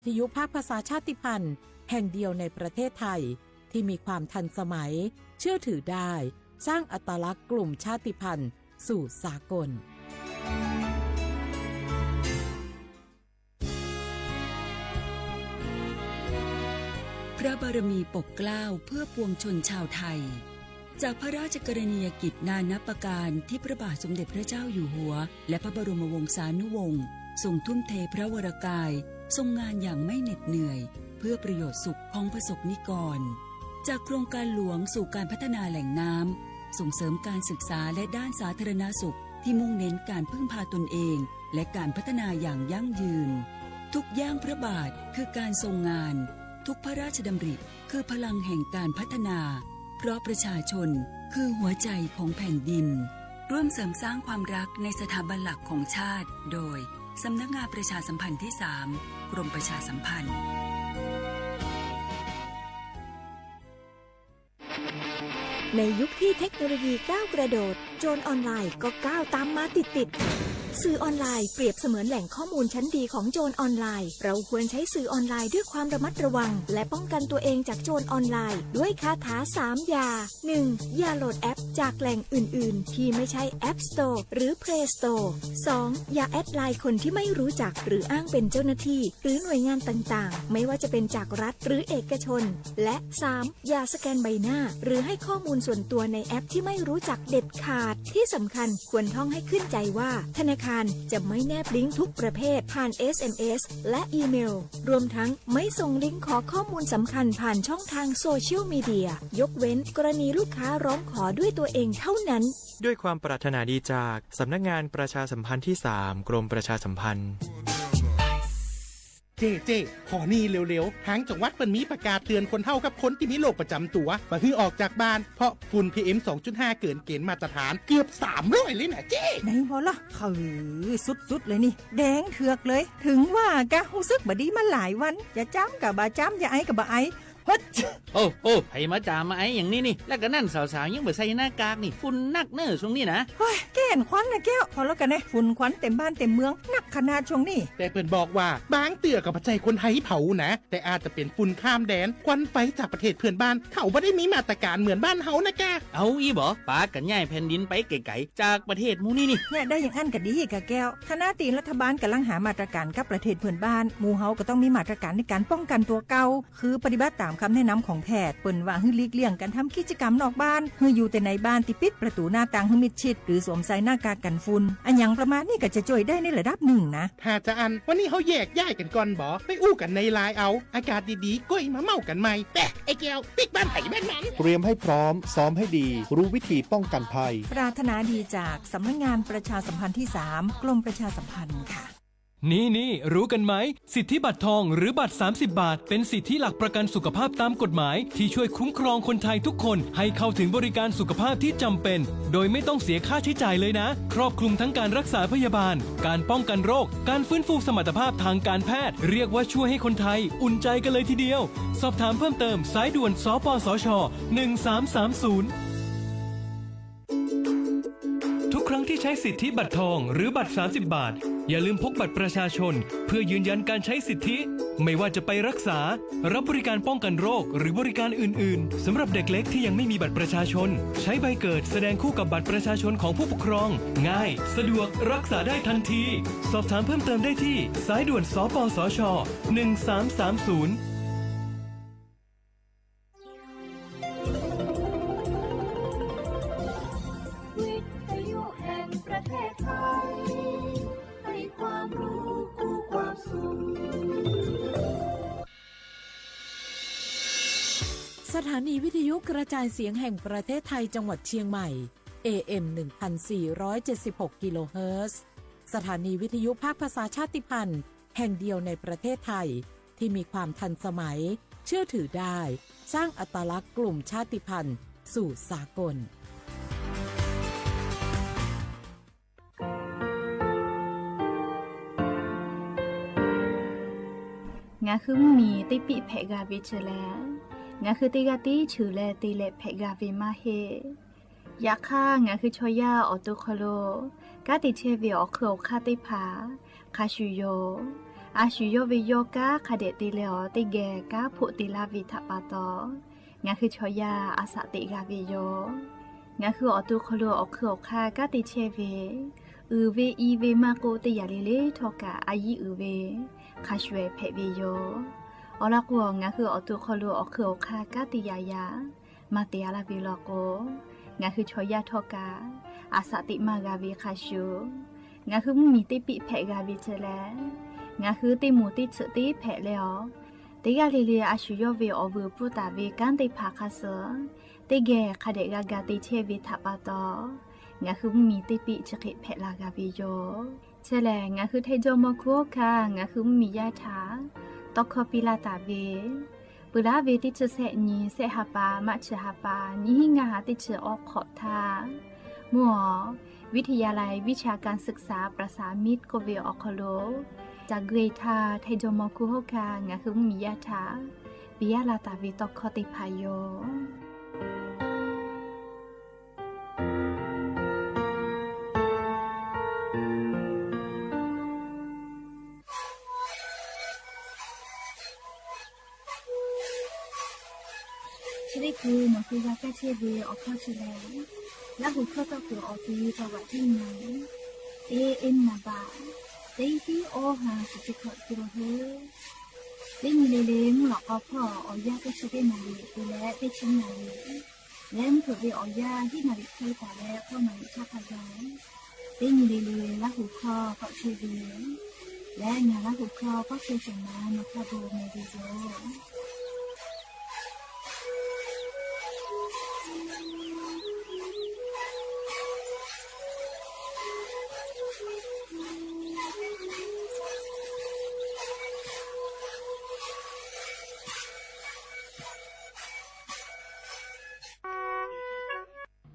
วิทยุภาคภาษาชาติพันธุ์แห่งเดียวในประเทศไทยที่มีความทันสมัย เชื่อถือได้ สร้างอัตลักษณ์กลุ่มชาติพันธุ์สู่สากล พระบารมีปกเกล้าเพื่อปวงชนชาวไทย จากพระราชกรณียกิจนานับประการที่พระบาทสมเด็จพระเจ้าอยู่หัว และพระบรมวงศานุวงศ์ทรงทุ่มเทพระวรกาย ทรงงานอย่างไม่เหน็ดเหนื่อย เพื่อประโยชน์สุขของประสบนิกร จากโครงการหลวงสู่การพัฒนาแหล่งน้ำ ส่งเสริมการศึกษาและด้านสาธารณสุข ที่มุ่งเน้นการพึ่งพาตนเอง และการพัฒนาอย่างยั่งยืน ทุกย่างพระบาทคือการทรงงาน ทุกพระราชดำริคือพลังแห่งการพัฒนา เพราะประชาชนคือหัวใจของแผ่นดิน ร่วมเสริมสร้างความรักในสถาบันหลักของชาติ โดย สำนักงานประชาสัมพันธ์ที่สาม กรมประชาสัมพันธ์ ในยุคที่เทคโนโลยีก้าวกระโดด โจรออนไลน์ก็ก้าวตามมาติดๆ สื่อออนไลน์เปรียบเสมือนแหล่งข้อมูลชั้นดีของโจรออนไลน์ เราควรใช้สื่อออนไลน์ด้วยความระมัดระวัง และป้องกันตัวเองจากโจรออนไลน์ ด้วยคาถาสามอย่า หนึ่ง อย่าโหลดแอปจากแหล่งอื่นๆ ที่ไม่ใช่ App Store หรือ Play Store สอง อย่าแอดไลน์คนที่ไม่รู้จัก หรืออ้างเป็นเจ้าหน้าที่ หรือหน่วยงานต่างๆ ไม่ว่าจะเป็นจากรัฐหรือเอกชน และ สาม อย่าสแกนใบหน้า หรือให้ข้อมูลส่วนตัวในแอปที่ไม่รู้จักเด็ดขาด ที่สำคัญควรท่องให้ขึ้นใจว่า ธนาคารจะไม่แนบลิงก์ทุกประเภทผ่าน เอสเอ็มเอส และอีเมล รวมทั้งไม่ส่งลิงก์ขอข้อมูลสำคัญผ่านช่องทางโซเชียลมีเดีย ยกเว้นกรณีลูกค้าร้องขอด้วยตัวเองเท่านั้น ด้วยความปรารถนาดีจากสำนักงานประชาสัมพันธ์ที่สาม กรมประชาสัมพันธ์ เจ้ เจ้ ขอนี่เร็วๆ ทางจังหวัดเปิ้นมีประกาศเตือนคนเฒ่ากับคนที่มีโรคประจำตัว บ่หื้อออกจากบ้าน เพราะฝุ่น พีเอ็ม สองจุดห้า เกินเกณฑ์มาตรฐานเกือบสามร้อยเลยนะเจ้ ไหนบ่ล่ะ เออ สุดๆ เลยนี่ แดงเถือกเลย ถึงว่ากะ ฮู้สึกบ่ดีมาหลายวัน จะจามกะบ่จาม จะไอก็บ่ไอ เฮ้ย โอ้ โอ้ ใผมาจ่ามาไออย่างนี้นี่ แล้วก็นั่นสาวๆ ยังบ่ใส่หน้ากากนี่ ฝุ่นนักเน่อช่วงนี้นะ เฮ้ย แก้นควันนะแก้ว พอแล้วกันนะ ฝุ่นควันเต็มบ้านเต็มเมือง นักขนาดช่วงนี้ แต่เปิ้นบอกว่า บางเตื้อก็บ่ใจ้คนไทยเผานะ แต่อาจจะเป็นฝุ่นข้ามแดน ควันไฟจากประเทศเพื่อนบ้าน เขาบ่ได้มีมาตรการเหมือนบ้านเฮานะกะ เอาอี้บ่ ปากั๋นย้ายแผ่นดินไปไก๋ๆ จากประเทศหมู่นี้นี่ เนี่ยได้อย่างอั้นก็ดีกะแก้ว ขณะตี้รัฐบาลก่ำลังหามาตรการกับประเทศเพื่อนบ้าน หมู่เฮาก็ต้องมีมาตรการในการป้องกันตั๋วเก่า คือปฏิบัติตามคำแนะนำของแพทย์ เปิ้นว่าหื้อหลีกเลี่ยงการทำกิจกรรมนอกบ้าน หื้ออยู่แต่ในบ้านตี้ปิดประตู๋หน้าต่างหื้อมิดชิด หรือสวมใส่หน้ากากกันฝุ่น อะหยังประมาณนี้ก็จะจ้วยได้ในระดับนึ่งนะ ถ้าจะอั้น วันนี้เฮาแยกย้ายกั๋นก่อนบ่ ไปอู้กั๋นในไลน์เอา อากาศดีๆ ก้อยมาเม้ากั๋นใหม่ แต่ไอ้แก้ว ปิ๊กบ้านไผบ้านมัน เตรียมให้พร้อม ซ้อมให้ดี รู้วิธีป้องกันภัย ปรารถนาดีจากสำนักงานประชาสัมพันธ์ที่สาม กรมประชาสัมพันธ์ค่ะ นี่ๆ รู้กันไหม สิทธิบัตรทองหรือบัตรสามสิบบาท เป็นสิทธิหลักประกันสุขภาพตามกฎหมาย ที่ช่วยคุ้มครองคนไทยทุกคนให้เข้าถึงบริการสุขภาพที่จำเป็น โดยไม่ต้องเสียค่าใช้จ่ายเลยนะ ครอบคลุมทั้งการรักษาพยาบาล การป้องกันโรค การฟื้นฟูสมรรถภาพทางการแพทย์ เรียกว่าช่วยให้คนไทยอุ่นใจกันเลยทีเดียว สอบถามเพิ่มเติมสายด่วน สปสช หนึ่งสามสามศูนย์ ทุกครั้งที่ใช้สิทธิบัตรทองหรือบัตรสามสิบบาท อย่าลืมพกบัตรประชาชน เพื่อยืนยันการใช้สิทธิ ไม่ว่าจะไปรักษา รับบริการป้องกันโรค หรือบริการอื่นๆ สำหรับเด็กเล็กที่ยังไม่มีบัตรประชาชน ใช้ใบเกิดแสดงคู่กับบัตรประชาชนของผู้ปกครอง ง่าย สะดวก รักษาได้ทันที สอบถามเพิ่มเติมได้ที่สายด่วน สปสช หนึ่งสามสามศูนย์ วิทยุแห่งประเทศไทย ให้ความรู้คู่ความสุข สถานีวิทยุกระจายเสียงแห่งประเทศไทยจังหวัดเชียงใหม่ เอเอ็ม หนึ่งพันสี่ร้อยเจ็ดสิบหก กิโลเฮิรตซ์ สถานีวิทยุภาคภาษาชาติพันธุ์แห่งเดียวในประเทศไทย ที่มีความทันสมัย เชื่อถือได้ สร้างอัตลักษณ์กลุ่มชาติพันธุ์สู่สากล Ngaˬ hui mvuhˇmiˬ teˇ piˆ hpehꞈ g'a ve chi lehˬ, ngaˬ hui teˇ g'aˇ tiˉ cheuˬ leh te leh hpehꞈ g'a ve maˇ heˆ. Yaꞈ hk'aˇ, ngaˬ hui chaw yaˇ awˬ to hk'aw lo kanˉ te chehˇ ve awˬ hk'eun awˬ hk'aˇ teˇ hpaˍ hk'a shuˍ yoˬ. A shu yawˇ ve yawˇ kanˉ hk'a dehꞈ te leh awˬ teˇ geh kanˉ hpoˆ te laˇ ve htaꞈ pa taw, ngaˬ hui chaw yaˇ a shaꞈ teꞈ g'a ve yoˬ. Ngaˬ hui awˬ to hk'aw lo awˬ hk'ui awˬ hk'aˇ kanˉ te chehˇ ve, uiˍ ve i ve maˇ k'oˆ teˇ yanˇ le le htawˇ kaꞈ a yiˉ uiˍ ve hk'a shuˍ ehˍ hpehꞈ ve yoˬ. Awˬ lawn k'o, ngaˬ hui awˬ to hk'aw lo awˬ hk'ui awˬ hk'aˇ kanˉ te yaꞈ yaꞈ maˇ te a laˇ ve law k'o, ngaˬ hui chaw yaˇ htawˇ kaꞈ a shaꞈ teꞈ maˇ g'a ve hk'a shuˍ, ngaˬ hui mvuhˇmiˬ teˇ piˆ hpehꞈ g'a ve chi lehˬ, ngaˬ hui teˇ moˍ teˇ tsuhꞈ teˇ hpehꞈ leh awˬ, teˇ g'aˇ le le a shu yawˇ ve awˬ vuiˬ pfuhˇ taˍ ve kanˉ teˇ hpaˍ hk'a suh teˇ geh hk'a dehꞈ g'a ga te chehˇ ve htaꞈ pa taw, ngaˬ hui mvuhˇmiˬ teˇ piˆ chi hk'e hpehꞈ la g'a ve yoˬ. Chi lehˬ, ngaˬ hui Htaiˇ jawˇmawˇ hkunˉ hawˉ hkanˇ ngaˬ hui mvuhˇmiˬ yaˇ htaꞈ tawˇ hkawˇ piˇ laˇ taˍ ve, peuˬ laˉ ve teˇ chi sehˆ nyi sehˆ ha pa, March ha pa, nyiˇ hinˉ ngaˇ ha teˇ chi awˬ hk'awꞈ htaˇ, mvuhˇ awˬ วิทยาลัยวิชาการศึกษาประสามิตร k'oˆ ve awˬ hk'aw lo, caˬ gui htaˇ Htaiˇ jawˇmawˇ hkunˉ hawˉ hkanˇ ngaˬ hui mvuhˇmiˬ yaˇ htaꞈ piˇ laˇ taˍ ve tawˇ hkawˇ teˇ hpaˍ yoˬ. Chi teˇ hkui nawˬ hui g'a kaˇ chehˇ ve awˬ hkawˇ chi lehˬ, Laˇ huˍ hkawˇ tawˇ kuiˬ awˬ ti taw vaꞈ tiˉ nyi, teˇ eˉ naˍ baꞈ teˇ tiˉ awˇ ha suhˍ chi hkawꞈ te la heuˆ. Teˇ nyi le le mvuhˇ lawꞈ k'aw hpawˇ awˬ yanˇ teˇ chi teˇ naˍ riˍ te leh teˇ chi naˍ riˍ, leh mvuhˇ hpeuꞈ ve awˬ yanˇ hiˉ naˍ riˍ hk'e taˍ leh hkawˇ naˍ riˍ chaˇ hk'a gaˬ, teˇ nyi le le Laˇ huˍ hkawˇ tawˆ chehˇ ve yoˬ. Leh ngaˬ Laˇ huˍ hkawˇ tawˆ chehˇ shehˍ ma nawˬ hk'a gaˬ meh ve yoˬ.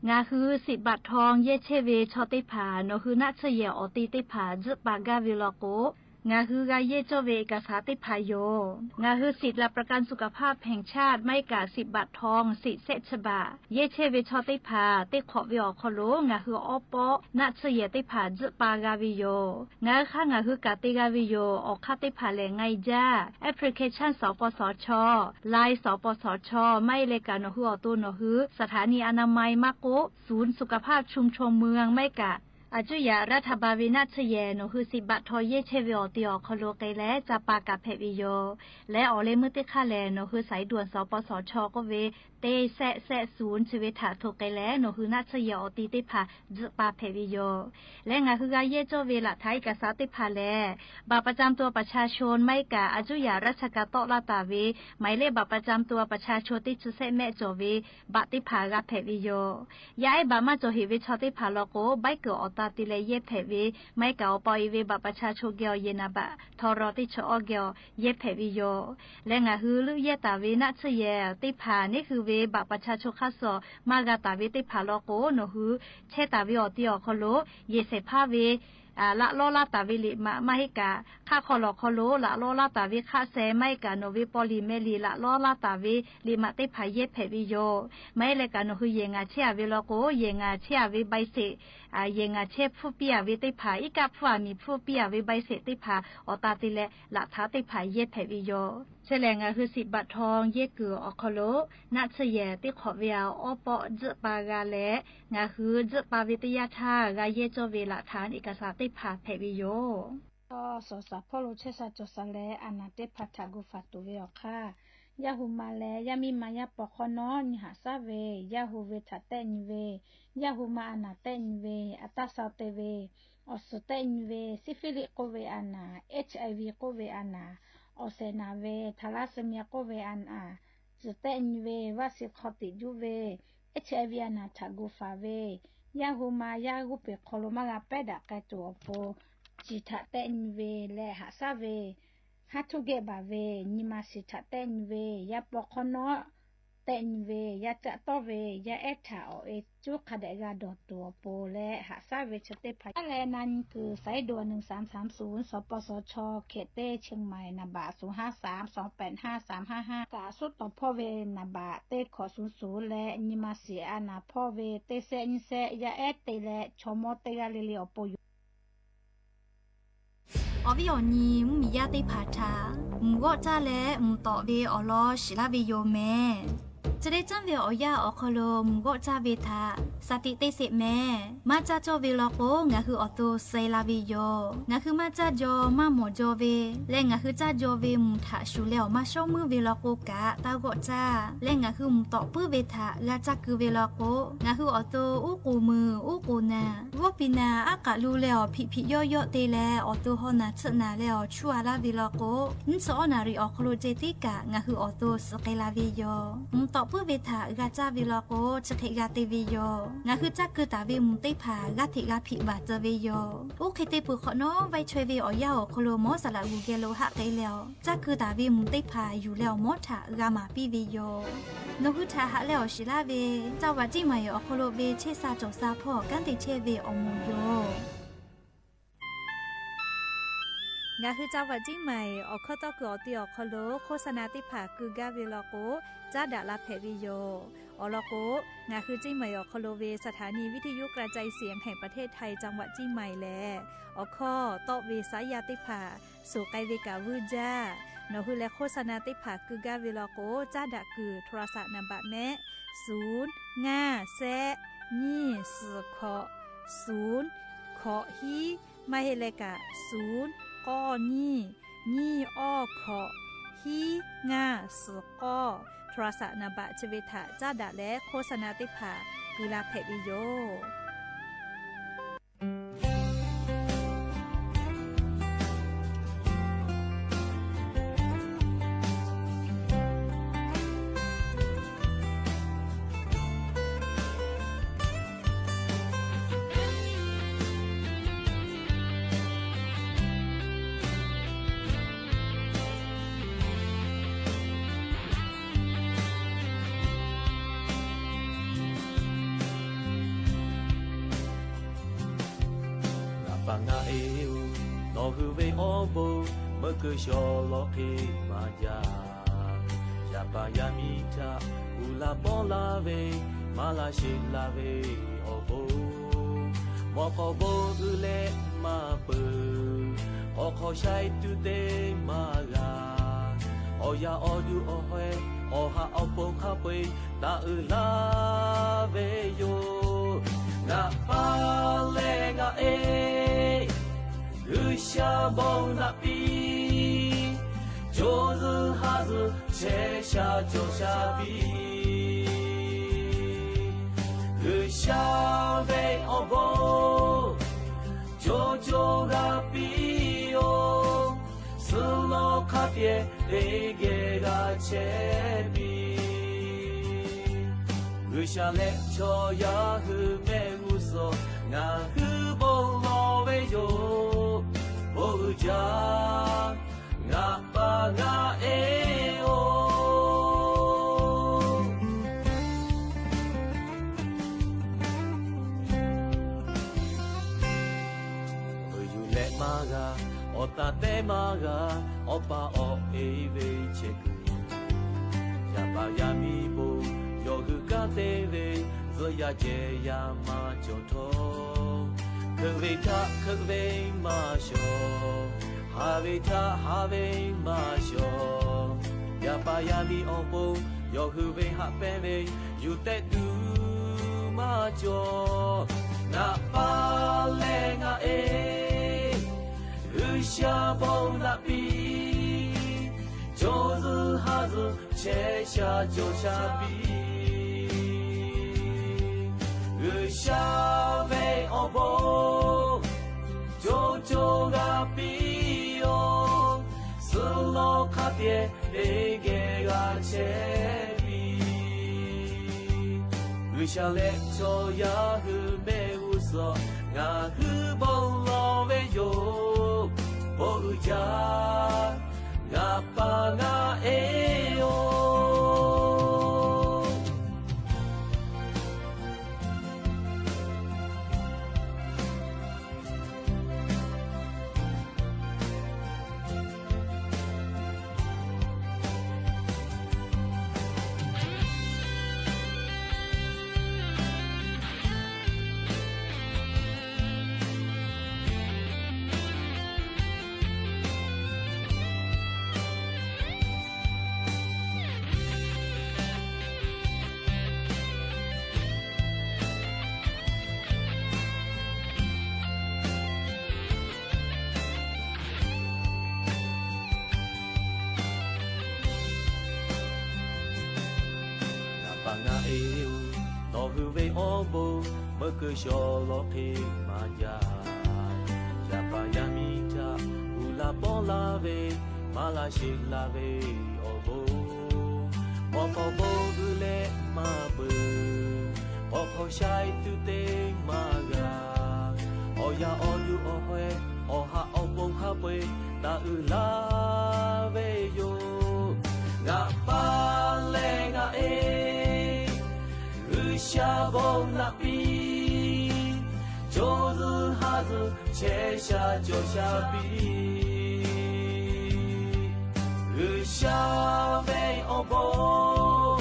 Ngaˬ hui siꞈ baꞈ htaw yehˇ chehˇ ve chaw teˇ hpaˍ nawˬ hui naˆ tsuhˇ yehˬ awˬ te teˇ hpaˍ tzuhˆ pa gaˇ ve law k'o, ngaˬ hui g'a yehˇ cawˇ ve เอกสาร teˇ hpaˍ yoˬ. Ngaˬ hui สิทธิ์หลักประกันสุขภาพแห่งชาติ maˇ heˆ kaꞈ siꞈ baꞈ htaw siꞈ sehˆ chi baꞈ yehˇ chehˇ ve chaw teˇ hpaˍ teˇ hk'awꞈ ve awˬ hk'aw lo ngaˬ hui awˉ pawˆ naˆ tsuhˇ yehˬ teˇ hpaˍ tzuhˆ pa g'a ve yoˬ. Ngaˬ hui hk'aˇ ngaˬ hui kaꞈ te g'a ve yoˬ. Awˬ hk'aˇ teˇ hpaˍ lehˬ, ไงจ้า application สปสช. Line สปสช. Maˇ heˆ leh kaꞈ nawˬ hui awˬ to nawˬ hui สถานีอนามัย maˇ k'oˆ ศูนย์สุขภาพชุมชนเมือง maˇ heˆ kaꞈ a cuˇ yaꞈ รัฐบาล ve naˆ tsuhˇ yehˬ nawˬ hui siꞈ baꞈ htaw yehˇ chehˇ ve awˬ te awˬ hk'aw lo k'ai leh ca pa kaꞈ hpehꞈ ve yoˬ. Leh awˬ leh meuˇ teˇ hk'aˇ lehˬ nawˬ hui สายด่วน สปสช. k'oˆ ve teˇ sehˆ sehˆ ศูนย์ chi ve htaꞈ hto k'ai leh nawˬ hui naˆ tsuhˇ yehˬ awˬ te teˇ hpaˍ tzuhˆ pa hpehꞈ ve yoˬ. Leh ngaˬ hui g'a yehˇ cawˇ ve หลักฐานเอกสาร teˇ hpaˍ lehˬ, บัตรประจำตัวประชาชน maˇ heˆ kaꞈ a cuˇ yaꞈ ราชการ tawˆ laˇ taˍ ve หมายเลขบัตรประจำตัวประชาชน teˇ chi sehˆ mehˆ cawˬ ve baꞈ teˇ hpaˍ g'a hpehꞈ ve yoˬ. Yaˇ ehˉ baꞈ maˇ cawˬ heꞈ ve chaw teˇ hpaˍ law k'o, ใบเกิด awˬ ta te leh yehˇ hpehꞈ ve, maˇ heˆ kaꞈ awˬ pa awˬ e ve baꞈ ประชาชน geh awˬ yehˬ naˍ baꞈ htaw raw teˇ chi awˇ geh awˬ yehˇ hpehꞈ ve yoˬ. Leh ngaˬ hui leuˆ yehˇ taˍ ve naˆ tsuhˇ yehˬ teˇ hpaˍ neˉ hui ve baꞈ ประชาชน hk'aˇ suh maˇ g'a taˍ ve teˇ hpaˍ law k'o, nawˬ hui chehˇ taˍ ve awˬ te awˬ hk'aw lo yehˬ shehˍ hpaˇ ve laꞈ lawˉ laˇ taˍ ve liꞈ maꞈ maˇ heˆ kaꞈ, hk'aˆ hk'aw lawˬ hk'aw lo laꞈ lawˉ laˇ taˍ ve hk'aˆ sheh maˇ heˆ kaꞈ nawˬ ve paw liꞈ meh liꞈ laꞈ lawˉ laˇ taˍ ve liꞈ maꞈ teˇ hpaˍ yehˇ hpehꞈ ve yoˬ. Maˇ heˆ leh kaꞈ nawˬ hui yehˬ ngaˬ chehˇ a ve law k'o, yehˬ ngaˬ chehˇ a ve ใบเสร็จ, yehˬ ngaˬ chehˇ hpfuhˇ piˇ a ve teˇ hpaˍ, iˉ kaˆ hpfuhˇ a miˬ hpfuhˇ piˇ a ve ใบเสร็จ teˇ hpaˍ awˬ ta te leh laꞈ htaꞈ teˇ hpaˍ yehˇ hpehꞈ ve yoˬ. Chi lehˬ ngaˬ hui siꞈ baꞈ htaw yehˇ kuiˬ awˬ hk'aw lo naˆ tsuhˇ yehˬ teˇ hk'awꞈ ve awˉ pawˆ tzuhˆ pa g'a leh, ngaˬ hui tzuhˆ pa ve teˇ yanˇ htaˇ g'a yehˇ cawˇ ve หลักฐานเอกสาร teˇ hpaˍ hpehꞈ ve yoˬ. Sawˍ saˍ hpawˇ lo chehˇ sha cawˬ sha leh a naˍ teˇ hpaˍ htaꞈ gu faˍ tuˬ ve awˬ hk'aˇ, yaˇ hu ma leh yaˇ miˇ ma yaˇ paw hk'awˇ nawˉ nyi haꞈ shaˉ ve, yaˇ hu ve htaꞈ tehˆ nyi ve, yaˇ hu ma a naˍ tehˆ nyi ve, a taˇ shaw te ve, awˬ suhˍ tehˆ nyi ve, ซิฟิลิส k'oˆ ve a naˍ, HIV k'oˆ ve a naˍ, awˬ shehˍ naˍ ve, ทาลัสซีเมีย k'oˆ ve a naˍ, tcuhˬ tehˆ nyi ve, vaˇ shi hk'aw tiꞈ juˇ ve, HIV a naˍ htaꞈ gu faˍ ve, yaˇ hu ma yaˇ g'uˇ peˬ hk'aw lo maˇ g'a pehˉ daꞈ k'ai tuˬ awˬ pon, ciˬ htaꞈ tehˆ nyi ve leh haꞈ shaˉ ve, haˉ htuˇ gehˆ baˬ ve, nyi ma shiˍ htaꞈ tehˆ nyi ve, yaˇ paw hk'awˇ nawˉ tehˆ nyi ve, yaˇ caˆ tawˇ ve, yaˇ ehˉ htaꞈ awˬ e cuˉ hk'a dehꞈ g'a dawˬ tuˬ awˬ pon leh haꞈ shaˉ ve chi teˇ hpaˍ. Aˉ leh na nyi kuiˬ สายด่วน หนึ่งสามสามศูนย์ สปสช เขตเต้ เชียงใหม่ naˍ baꞈ ศูนย์ห้าสาม สองแปดห้า สามห้าห้า kaꞈ suhˉ tawˍ hpawˇ ve naˍ baꞈ teˇ hkawꞈ ศูนย์ศูนย์ leh nyi ma shiˍ a naˍ hpawˇ ve teˇ sehˆ nyiˇ sehˆ yaˇ ehˉ te leh chaw mawˇ teˇ g'aˇ le le awˬ pon yoˬ. Awˬ viˉ awˬ nyi mvuhˇmiˬ yaˇ teˇ hpaˍ htaꞈ mvuhˇ g'awˆ caˇ leh mvuhˇ tawꞈ ve awˬ lawn shiˍ laˇ ve yoˬ mehˍ. Chi teˇ caˉ ve awˬ yanˇ awˬ hk'aw lo mvuhˇ g'awˆ caˇ ve htaꞈ saˍ tiꞈ teˇ seꞈ mehˍ. Maˇ caˇ cawˇ ve law k'o, ngaˬ hui awˬ to suh la ve yoˬ. Ngaˬ hui maˇ caˇ jaw maˇ mawˬ jaw ve leh, ngaˬ hui caˇ jaw ve mvuhˇ htaꞈ shuˍ leh awˬ maˇ shawˉ meuˇ ve law k'o kaꞈ, taˇ g'awˆ caˇ leh ngaˬ hui mvuhˇ tawꞈ puiˉ ve htaꞈ g'a caˇ keu ve law k'o, ngaˬ hui awˬ to uˉ k'oˍ meuˍ uˉ k'oˍ naˍ, g'awˇ piˍ naˍ aˉ k'aꞈ lu leh awˬ hpiꞈ hpiꞈ yawˇ yawˇ te leh awˬ to haw naˍ tsuhˆ naˍ leh awˬ chuˇ a laˇ ve law k'o, nyiˇ chi awˇ naˍ riˍ awˬ hk'aw lo ceh tiˉ kaꞈ ngaˬ hui awˬ to suh k'ai la ve yoˬ. Mvuhˇ tawꞈ puiˉ ve htaꞈ g'a caˇ ve law k'o, chi hk'e g'a te ve yoˬ. Ngaˬ hui caˇ keu taˍ ve mvuhˇ teˇ hpaˍ g'aˇ hteꞈ g'a hpiꞈ baˬ tcuh ve yoˬ. Oˇ hk'e te peuˬ hk'awꞈ nawˉ, vaiˇ chaweh ve awˬ yanˇ awˬ hk'aw lo mawˉ saˍ laꞈ g'uˬ geh lo haˆ k'ai leh, awˬ caˇ keu taˍ ve mvuhˇ teˇ hpaˍ yuˬ leh awˬ mawˉ htaꞈ g'a maˍ piˇ ve yoˬ. Nawˬ hui htaꞈ haꞈ leh awˬ shiˍ laˇ ve จังหวัดเชียงใหม่ awˬ hk'aw lo ve chehˇ sha cawˬ sha hpawˇ kanˉ te chehˇ ve awˬ moˍ yoˬ. Ngaˬ hui จังหวัดเชียงใหม่ awˬ hkawˇ tawˇ kuiˬ awˬ ti awˬ hk'aw lo โฆษณา teˇ hpaˍ keu gaˇ ve law k'o, caˉ daꞈ la hpehꞈ ve yoˬ. Awˬ lawn k'o, ngaˬ hui เชียงใหม่ awˬ hk'aw lo ve สถานีวิทยุกระจายเสียงแห่งประเทศไทย จังหวัดเชียงใหม่ lehˬ, awˬ hkawˇ tawˆ ve saˉ yaˇ teˇ hpaˍ suhˍ k'ai ve kaꞈ vuiˇ jaˇ. Nawˬ hui leh โฆษณา teˇ hpaˍ keu gaˇ ve law k'o, caˉ daꞈ kuiˬ โทรศัพท์ naˍ baꞈ mehˆ, suˍ ngaˇ shehˆ nyiˇ suhˍ hkawꞈ suˍ hkawꞈ hiˉ, maˇ heˆ leh kaꞈ suˍ k'awˇ nyiˇ nyiˇ awˇ hkawꞈ hiˉ ngaˇ suhˍ k'awˇ โทรศัพท์ naˍ baꞈ chi ve htaꞈ caˉ daꞈ leh โฆษณา teˇ hpaˍ keu la hpehꞈ ve yoˬ. Ngaˬ pa ngaˬ e-oˬ, nawˬ hui ve awˬ bon meuˇ keu shawˍ lawˬ hk'e maˇ jaˇ. Yaˇ pa yaˇ miˇ htaꞈ uiˍ la pawˆ laˇ ve, maˇ laˇ sheˍ laˇ ve awˬ bon, mawꞈ k'aw bon uiˍ leh maˇ peuˬ. K'awꞈ hk'aw shaiˉ tuˬ te maˇ g'a. Awˬ yaˇ awˬ duˬ awˬ hawehˇ, awˬ ha awˬ pon hk'a peu-eˬ taˇ uiˍ laˇ ve yoˬ. Ngaˬ pa leh ngaˬ e G'uiˬsha bon naꞈ piˇ, co zuhˬ ha zuhˬ chehˇ sha cawˬ sha piˇ. G'uiˬsha ve awˬ bon co co g'a piˇ-oˬ. Suhˍ lawˬ hk'a pehꞈ teˇ geh g'a chehˇ piˇ. G'uiˬsha leh chaw yaˇ hui mehˆ g'uˇ suhˍ ngaˬ hui bon lawˬ ve yoˬ. Bon uiˍ jaˇ, ngaˬ pa ngaˬ e-oˬ. Uiˍ yuˬ leh maˇ g'a, awˬ taˍ teˇ maˇ g'a, awˬ pa awˬ e ve chehˇ kuiˬ. Yaˇ paˍ yaˇ miˇ bon yawˬ hui kanˉ te ve, zuhꞈ yaˇ jehˬ yaˇ maˇ cawˬ htawˇ, hkeuꞈ ve htaꞈ hkeuꞈ ve maˇ shawˍ, haˍ ve htaꞈ haˍ ve maˇ shawˍ. Yaˇ paˍ yaˇ miˇ awˬ pon yawˬ hui ve haꞈ pehnˇ ve yuˬ tehꞈ tuˬ maˇ cawˬ. Ngaˬ pa leh ngaˬ e G'uiˬsha bon naꞈ piˇ, co zuhˬ ha zuhˬ chehˇ sha cawˬ sha piˇ. G'uiˬsha ve awˬ bon co co g'a piˇ-oˬ. Suhˍ lawˬ hk'a pehꞈ teˇ geh g'a chehˇ piˇ. G'uiˬsha leh chaw yaˇ hui mehˆ g'uˇ suhˍ ngaˬ hui bon lawˬ ve yoˬ. Bon uiˍ jaˇ, ngaˬ pa ngaˬ e-oˬ. Paˍ ngaˬ e-oˬ, nawˬ hui ve awˬ bon meuˇ keu shaw lawˬ hk'e maˇ jaˇ. Yaˇ paˍ yaˇ miˇ htaꞈ uiˍ la pawˆ laˇ ve, maˇ laˇ sheˍ la ve awˬ bon, mawˬ hk'aw bon g'uiˬ leh maˇ peuˬ. K'awꞈ hk'aw sha tuˬ te maˇ g'a. Awˬ yaˇ awˬ duˬ awˬ hawehˇ, awˬ haꞈ awˬ pon hk'a peu-eˬ taˇ uiˍ la ve yoˬ. Ngaˬ pa leh ngaˬ e G'uiˬsha bon naꞈ piˇ, co zuhˬ ha zuhˬ chehˇ sha cawˬ sha piˇ. G'uiˬsha ve awˬ bon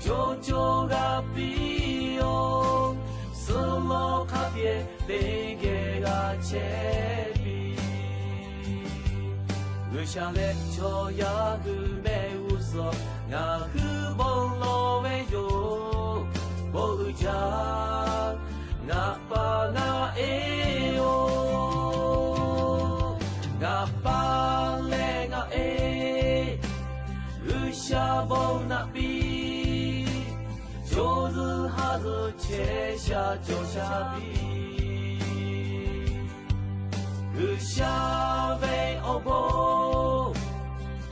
co co g'a piˇ-oˬ, suhˍ lawˬ hk'a pehꞈ teˇ geh g'a chehˇ piˇ. G'uiˬsha leh chaw yaˇ hui mehˆ g'uˇ suhˍ ngaˬ hui bon lawˬ ve yoˬ. Bon uiˍ jaˇ, ngaˬ pa ngaˬ e-oˬ, ngaˬ pa leh ngaˬ e G'uiˬsha bon naꞈ piˇ, co zuhˬ ha zuhˬ chehˇ sha cawˬ sha piˇ. G'uiˬsha ve awˬ bon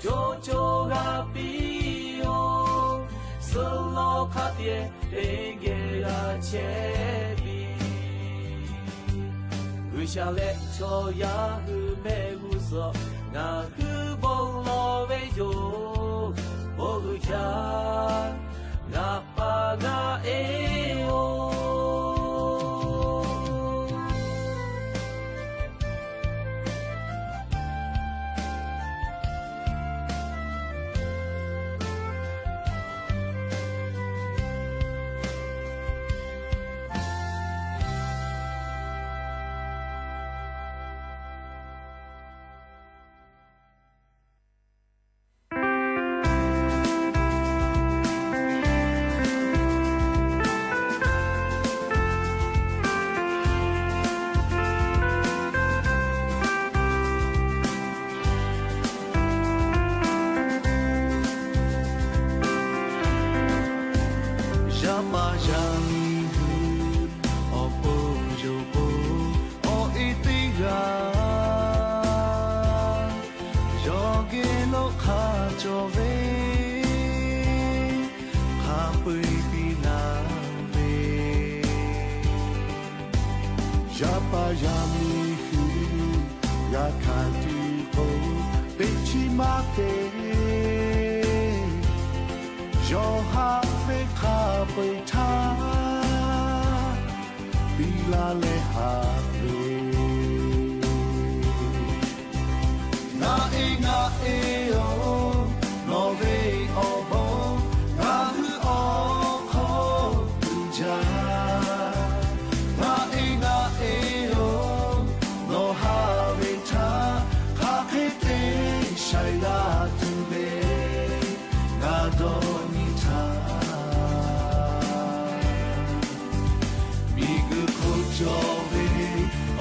co co g'a piˇ-oˬ, suhˍ lawˬ hk'a pehꞈ teˇ geh g'a chehˇ piˇ. G'uiˬsha leh chaw yaˇ hui mehˆ g'uˇ suhˍ ngaˬ hui bon lawˬ ve yoˬ. Bon uiˍ jaˇ, ngaˬ pa ngaˬ e-oˬ. Yaˇ paˍ yaˇ miˇ hui awˬ pon yawˇ k'o, awˬ e teˇ g'aˇ yawˇ geh lo hk'a cawˬ ve, hk'a peu-eˬ piˇ laˇ ve. Yaˇ paˍ yaˇ miˇ hui g'a hkanˍ tuˬ k'o, teˇ chiˉ maˇ te. Yawˇ haꞈ ve hk'a peu-eˬ htaˇ, piˇ laˇ leh haꞈ ve. Ngaˬ e ngaˬ e-oˬ, nawˬ ve awˬ bon ngaˬ hui awˬ hk'aw tuˬ jaˇ. Ngaˬ e ngaˬ e-oˬ, nawˬ haꞈ ve htaˇ hk'aˬ hk'e te shaiˍ g'a tuˬ le. Ngaˬ dawˇ nyi htaˇ, miˬguiˬ hk'oˆ cawˬ ve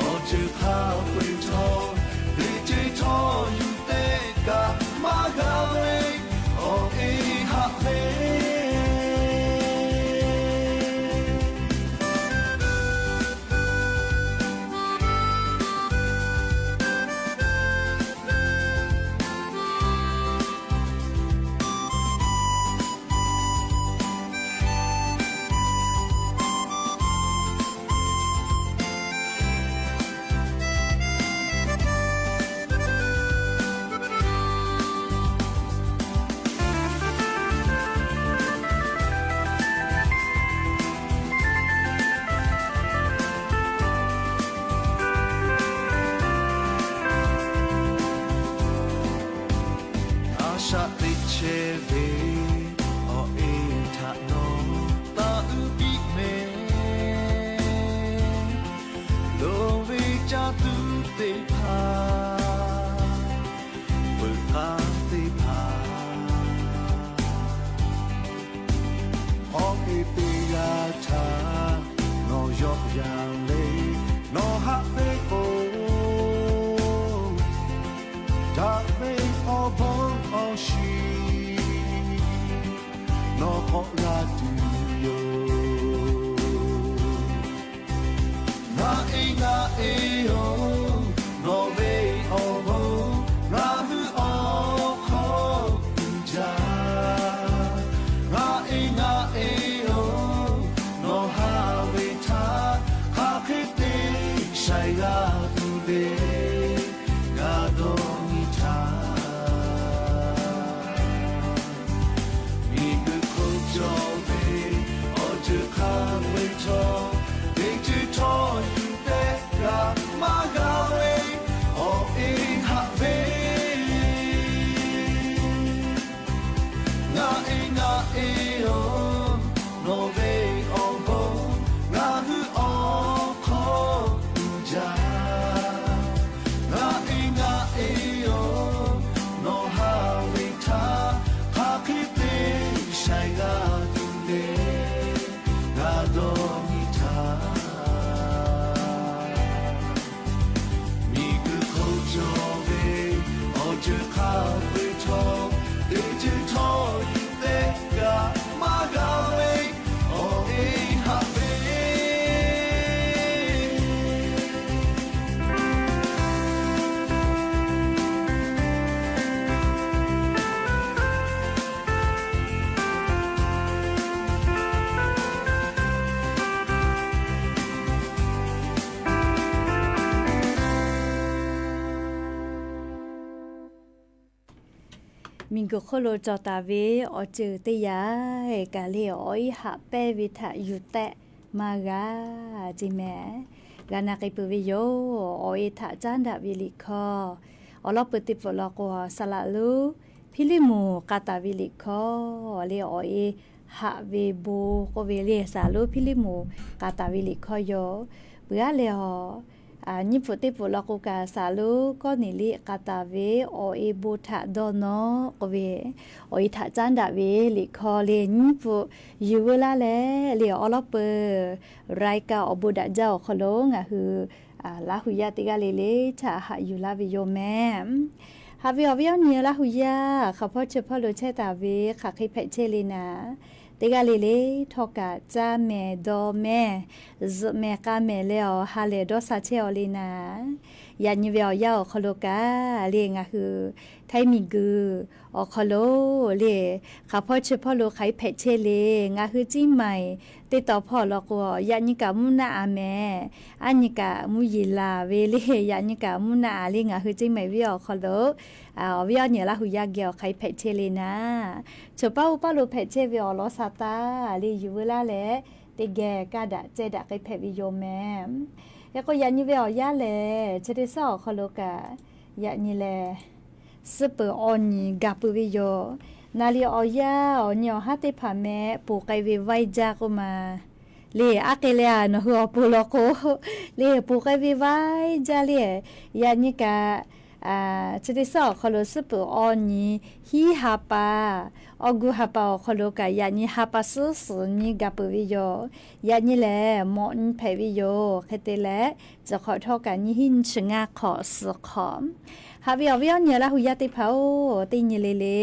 awˬ ceuˬ hk'a peu-eˬ htawˇ, teˇ ceuˬ htawˇ yuˬ teˇ kaꞈ maˇ g'a ve, awˬ e haꞈ ve. A shaꞈ teꞈ chehˇ ve awˬ e htaꞈ nawˬ taˇ uˉ piˇ mehˍ. Loˍ ve caˇ tuˬ teˇ hpaˍ, peuˬ k'aˇ teˇ hpaˍ, awˬ e teˇ g'aˇ htaꞈ nawˬ yawˆ yan le, nawˬ haꞈ ve k'o, daꞈ ve awˬ bon awˬ shiˍ nawˬ k'awꞈ g'a tuˬ yoˬ. Ngaˬ e ngaˬ e-oˬ, nawˬ ve awˬ bon ngaˬ hui awˬ hk'aw uiˍ jaˇ. Ngaˬ e ngaˬ e-oˬ, nawˬ haꞈ ve htaꞈ hk'aˬ hk'e te shaiˍ g'a tuˬ ve, g'a dawˇ nyi htaˇ, miˬguiˬ hk'oˆ cawˬ ve awˬ ceuˬ hk'a peu-eˬ htawˇ, teˇ ceuˬ htawˇ yuˬ tehꞈ g'a maˇ g'a ve awˬ e haꞈ ve. Ngaˬ e ngaˬ e-oˬ, nawˬ ve awˬ bon ngaˬ hui awˬ hk'aw uiˍ jaˇ. Ngaˬ e ngaˬ e-oˬ, nawˬ haꞈ ve htaꞈ hk'aˬ hk'e te shaiˍ g'a tuˬ ve, g'a dawˇ nyi htaˇ, miˬguiˬ hk'oˆ cawˬ ve awˬ ceuˬ hk'a peu-eˬ htawˇ, teˇ ceuˬ htawˇ yuˬ tehꞈ g'a maˇ g'a ve awˬ e haꞈ ve. Miˬguiˬ hk'oˆ lo cawˬ taˍ ve awˬ ceuˬ teˇ yanˇ kaꞈ le, awˬ e haꞈ pehnˇ ve htaꞈ yuˬ tehꞈ maˇ g'a ce mehˍ. G'a na k'ai peuˬ ve yoˬ. Awˬ e htaꞈ caˉ daꞈ ve liꞈ hkawˇ awˬ lawn peuˬ teˇ pfuhˍ law k'o, saˍ laꞈ lonˉ Hpiˇliˇmonˍ k'a taˍ ve liꞈ hkawˇ le, awˬ e haꞈ ve bon k'oˆ ve le, saˍ laꞈ lonˉ Hpiˇliˇmonˍ k'a taˍ ve liꞈ hkawˇ yoˬ. Peuˬ aˉ leh awˬ nyiˇ pfuhˍ teˇ pfuhˍ law k'o kaꞈ, saˍ laꞈ lonˉ Kawˇneˍliˆ k'a taˍ ve awˬ e bon htaꞈ dawˇ nawˉ k'oˆ ve, awˬ e htaꞈ caˉ daꞈ ve liꞈ hkawˇ le, nyiˇ pfuhˍ yuˬ veu laˇ leh le, awˬ lawn peuˬ raiˍ kaꞈ awˬ bon daꞈ jaˇ awˬ hk'aw lo ngaˬ hui Laˇ hu yaˇ teˇ g'aˇ le le htaꞈ haꞈ yuˬ laˇ ve yoˬ mehˍ. Haꞈ ve awˬ viˉ awˬ nyi Laˇ hu yaˇ hk'aˬ hpawˇ chi hpawˇ lo chehˇ taˍ ve hk'aˬ hk'e hpehꞈ chehˇ le naˍ, teˇ g'aˇ le le htawˇ kaꞈ caˇ mehˍ dawˇ mehˍ, zuhꞈ mehˍ k'a mehˍ leh awˬ ha lehˬ dawˇ sha chehˇ aw le naˍ, yaꞈ nyi ve awˬ yanˇ awˬ hk'aw lo kaꞈ le ngaˬ hui htaiˇ miˬguiˬ awˬ hk'aw lo le, hk'aˬ hpawˇ chi hpawˇ lo hk'aˬ hk'e hpehꞈ chehˇ le, ngaˬ hui Ciˇ maiˍ teˇ taw hpawˇ law k'o, yaꞈ nyi kaꞈ mvuhˇ naˆ a mehˍ, aˉ nyi kaꞈ mvuhˇ yeˬ laˬ ve le, yaꞈ nyi kaꞈ mvuhˇ naˆ a le, ngaˬ hui Ciˇ maiˍ viˉ awˬ hk'aw lo awˬ viˉ awˬ nyi Laˇ hu yaˇ geh awˬ hk'aˬ hk'e hpehꞈ chehˇ le naˍ, choˬ paˉ oˇ paˉ lo hpehꞈ chehˇ ve awˬ lawn sha taˇ le yuˬ veu laˇ leh, teˇ geh kaˇ daꞈ ceh daꞈ k'ai hpehꞈ ve yoˬ mehˍ. Hk'e k'o yaꞈ nyi ve awˬ yanˇ lehˬ, chi teˇ suhˉ awˬ hk'aw lo kaꞈ yaꞈ nyi lehˬ suhˉ peuˬ awˬ nyi gaˬ peuˬ ve yoˬ. Naˍ riˍ awˬ yanˇ awˬ nyi awˬ haˉ teˇ hpaˍ meh ponˬ k'ai ve vaiˇ jaˇ k'oˆ ma le, aˉ hk'e leh a nawˬ hui awˬ pon law k'o le, ponˬ k'ai ve vaiˇ jaˇ le, yaꞈ nyi kaꞈ chi teˇ suhˉ awˬ hk'aw lo suhˉ peuˬ awˬ nyi hiˉ ha pa, awˬ gu ha pa awˬ hk'aw lo kaꞈ yaꞈ nyi ha pa suhˉ suhˍ nyi gaˬ peuˬ ve yoˬ. Yaꞈ nyi lehˬ mawꞈ nyi hpehꞈ ve yoˬ. Hk'e te leh, tcuh hk'awꞈ htawˇ kaꞈ nyiˇ hinˉ nyiˇ chi ngaˇ hk'awꞈ suhˍ hk'awꞈ. Haꞈ ve awˬ viˉ awˬ nyi Laˇ hu yaˇ teˇ hpaˍ-oˬ, teˇ nyi le le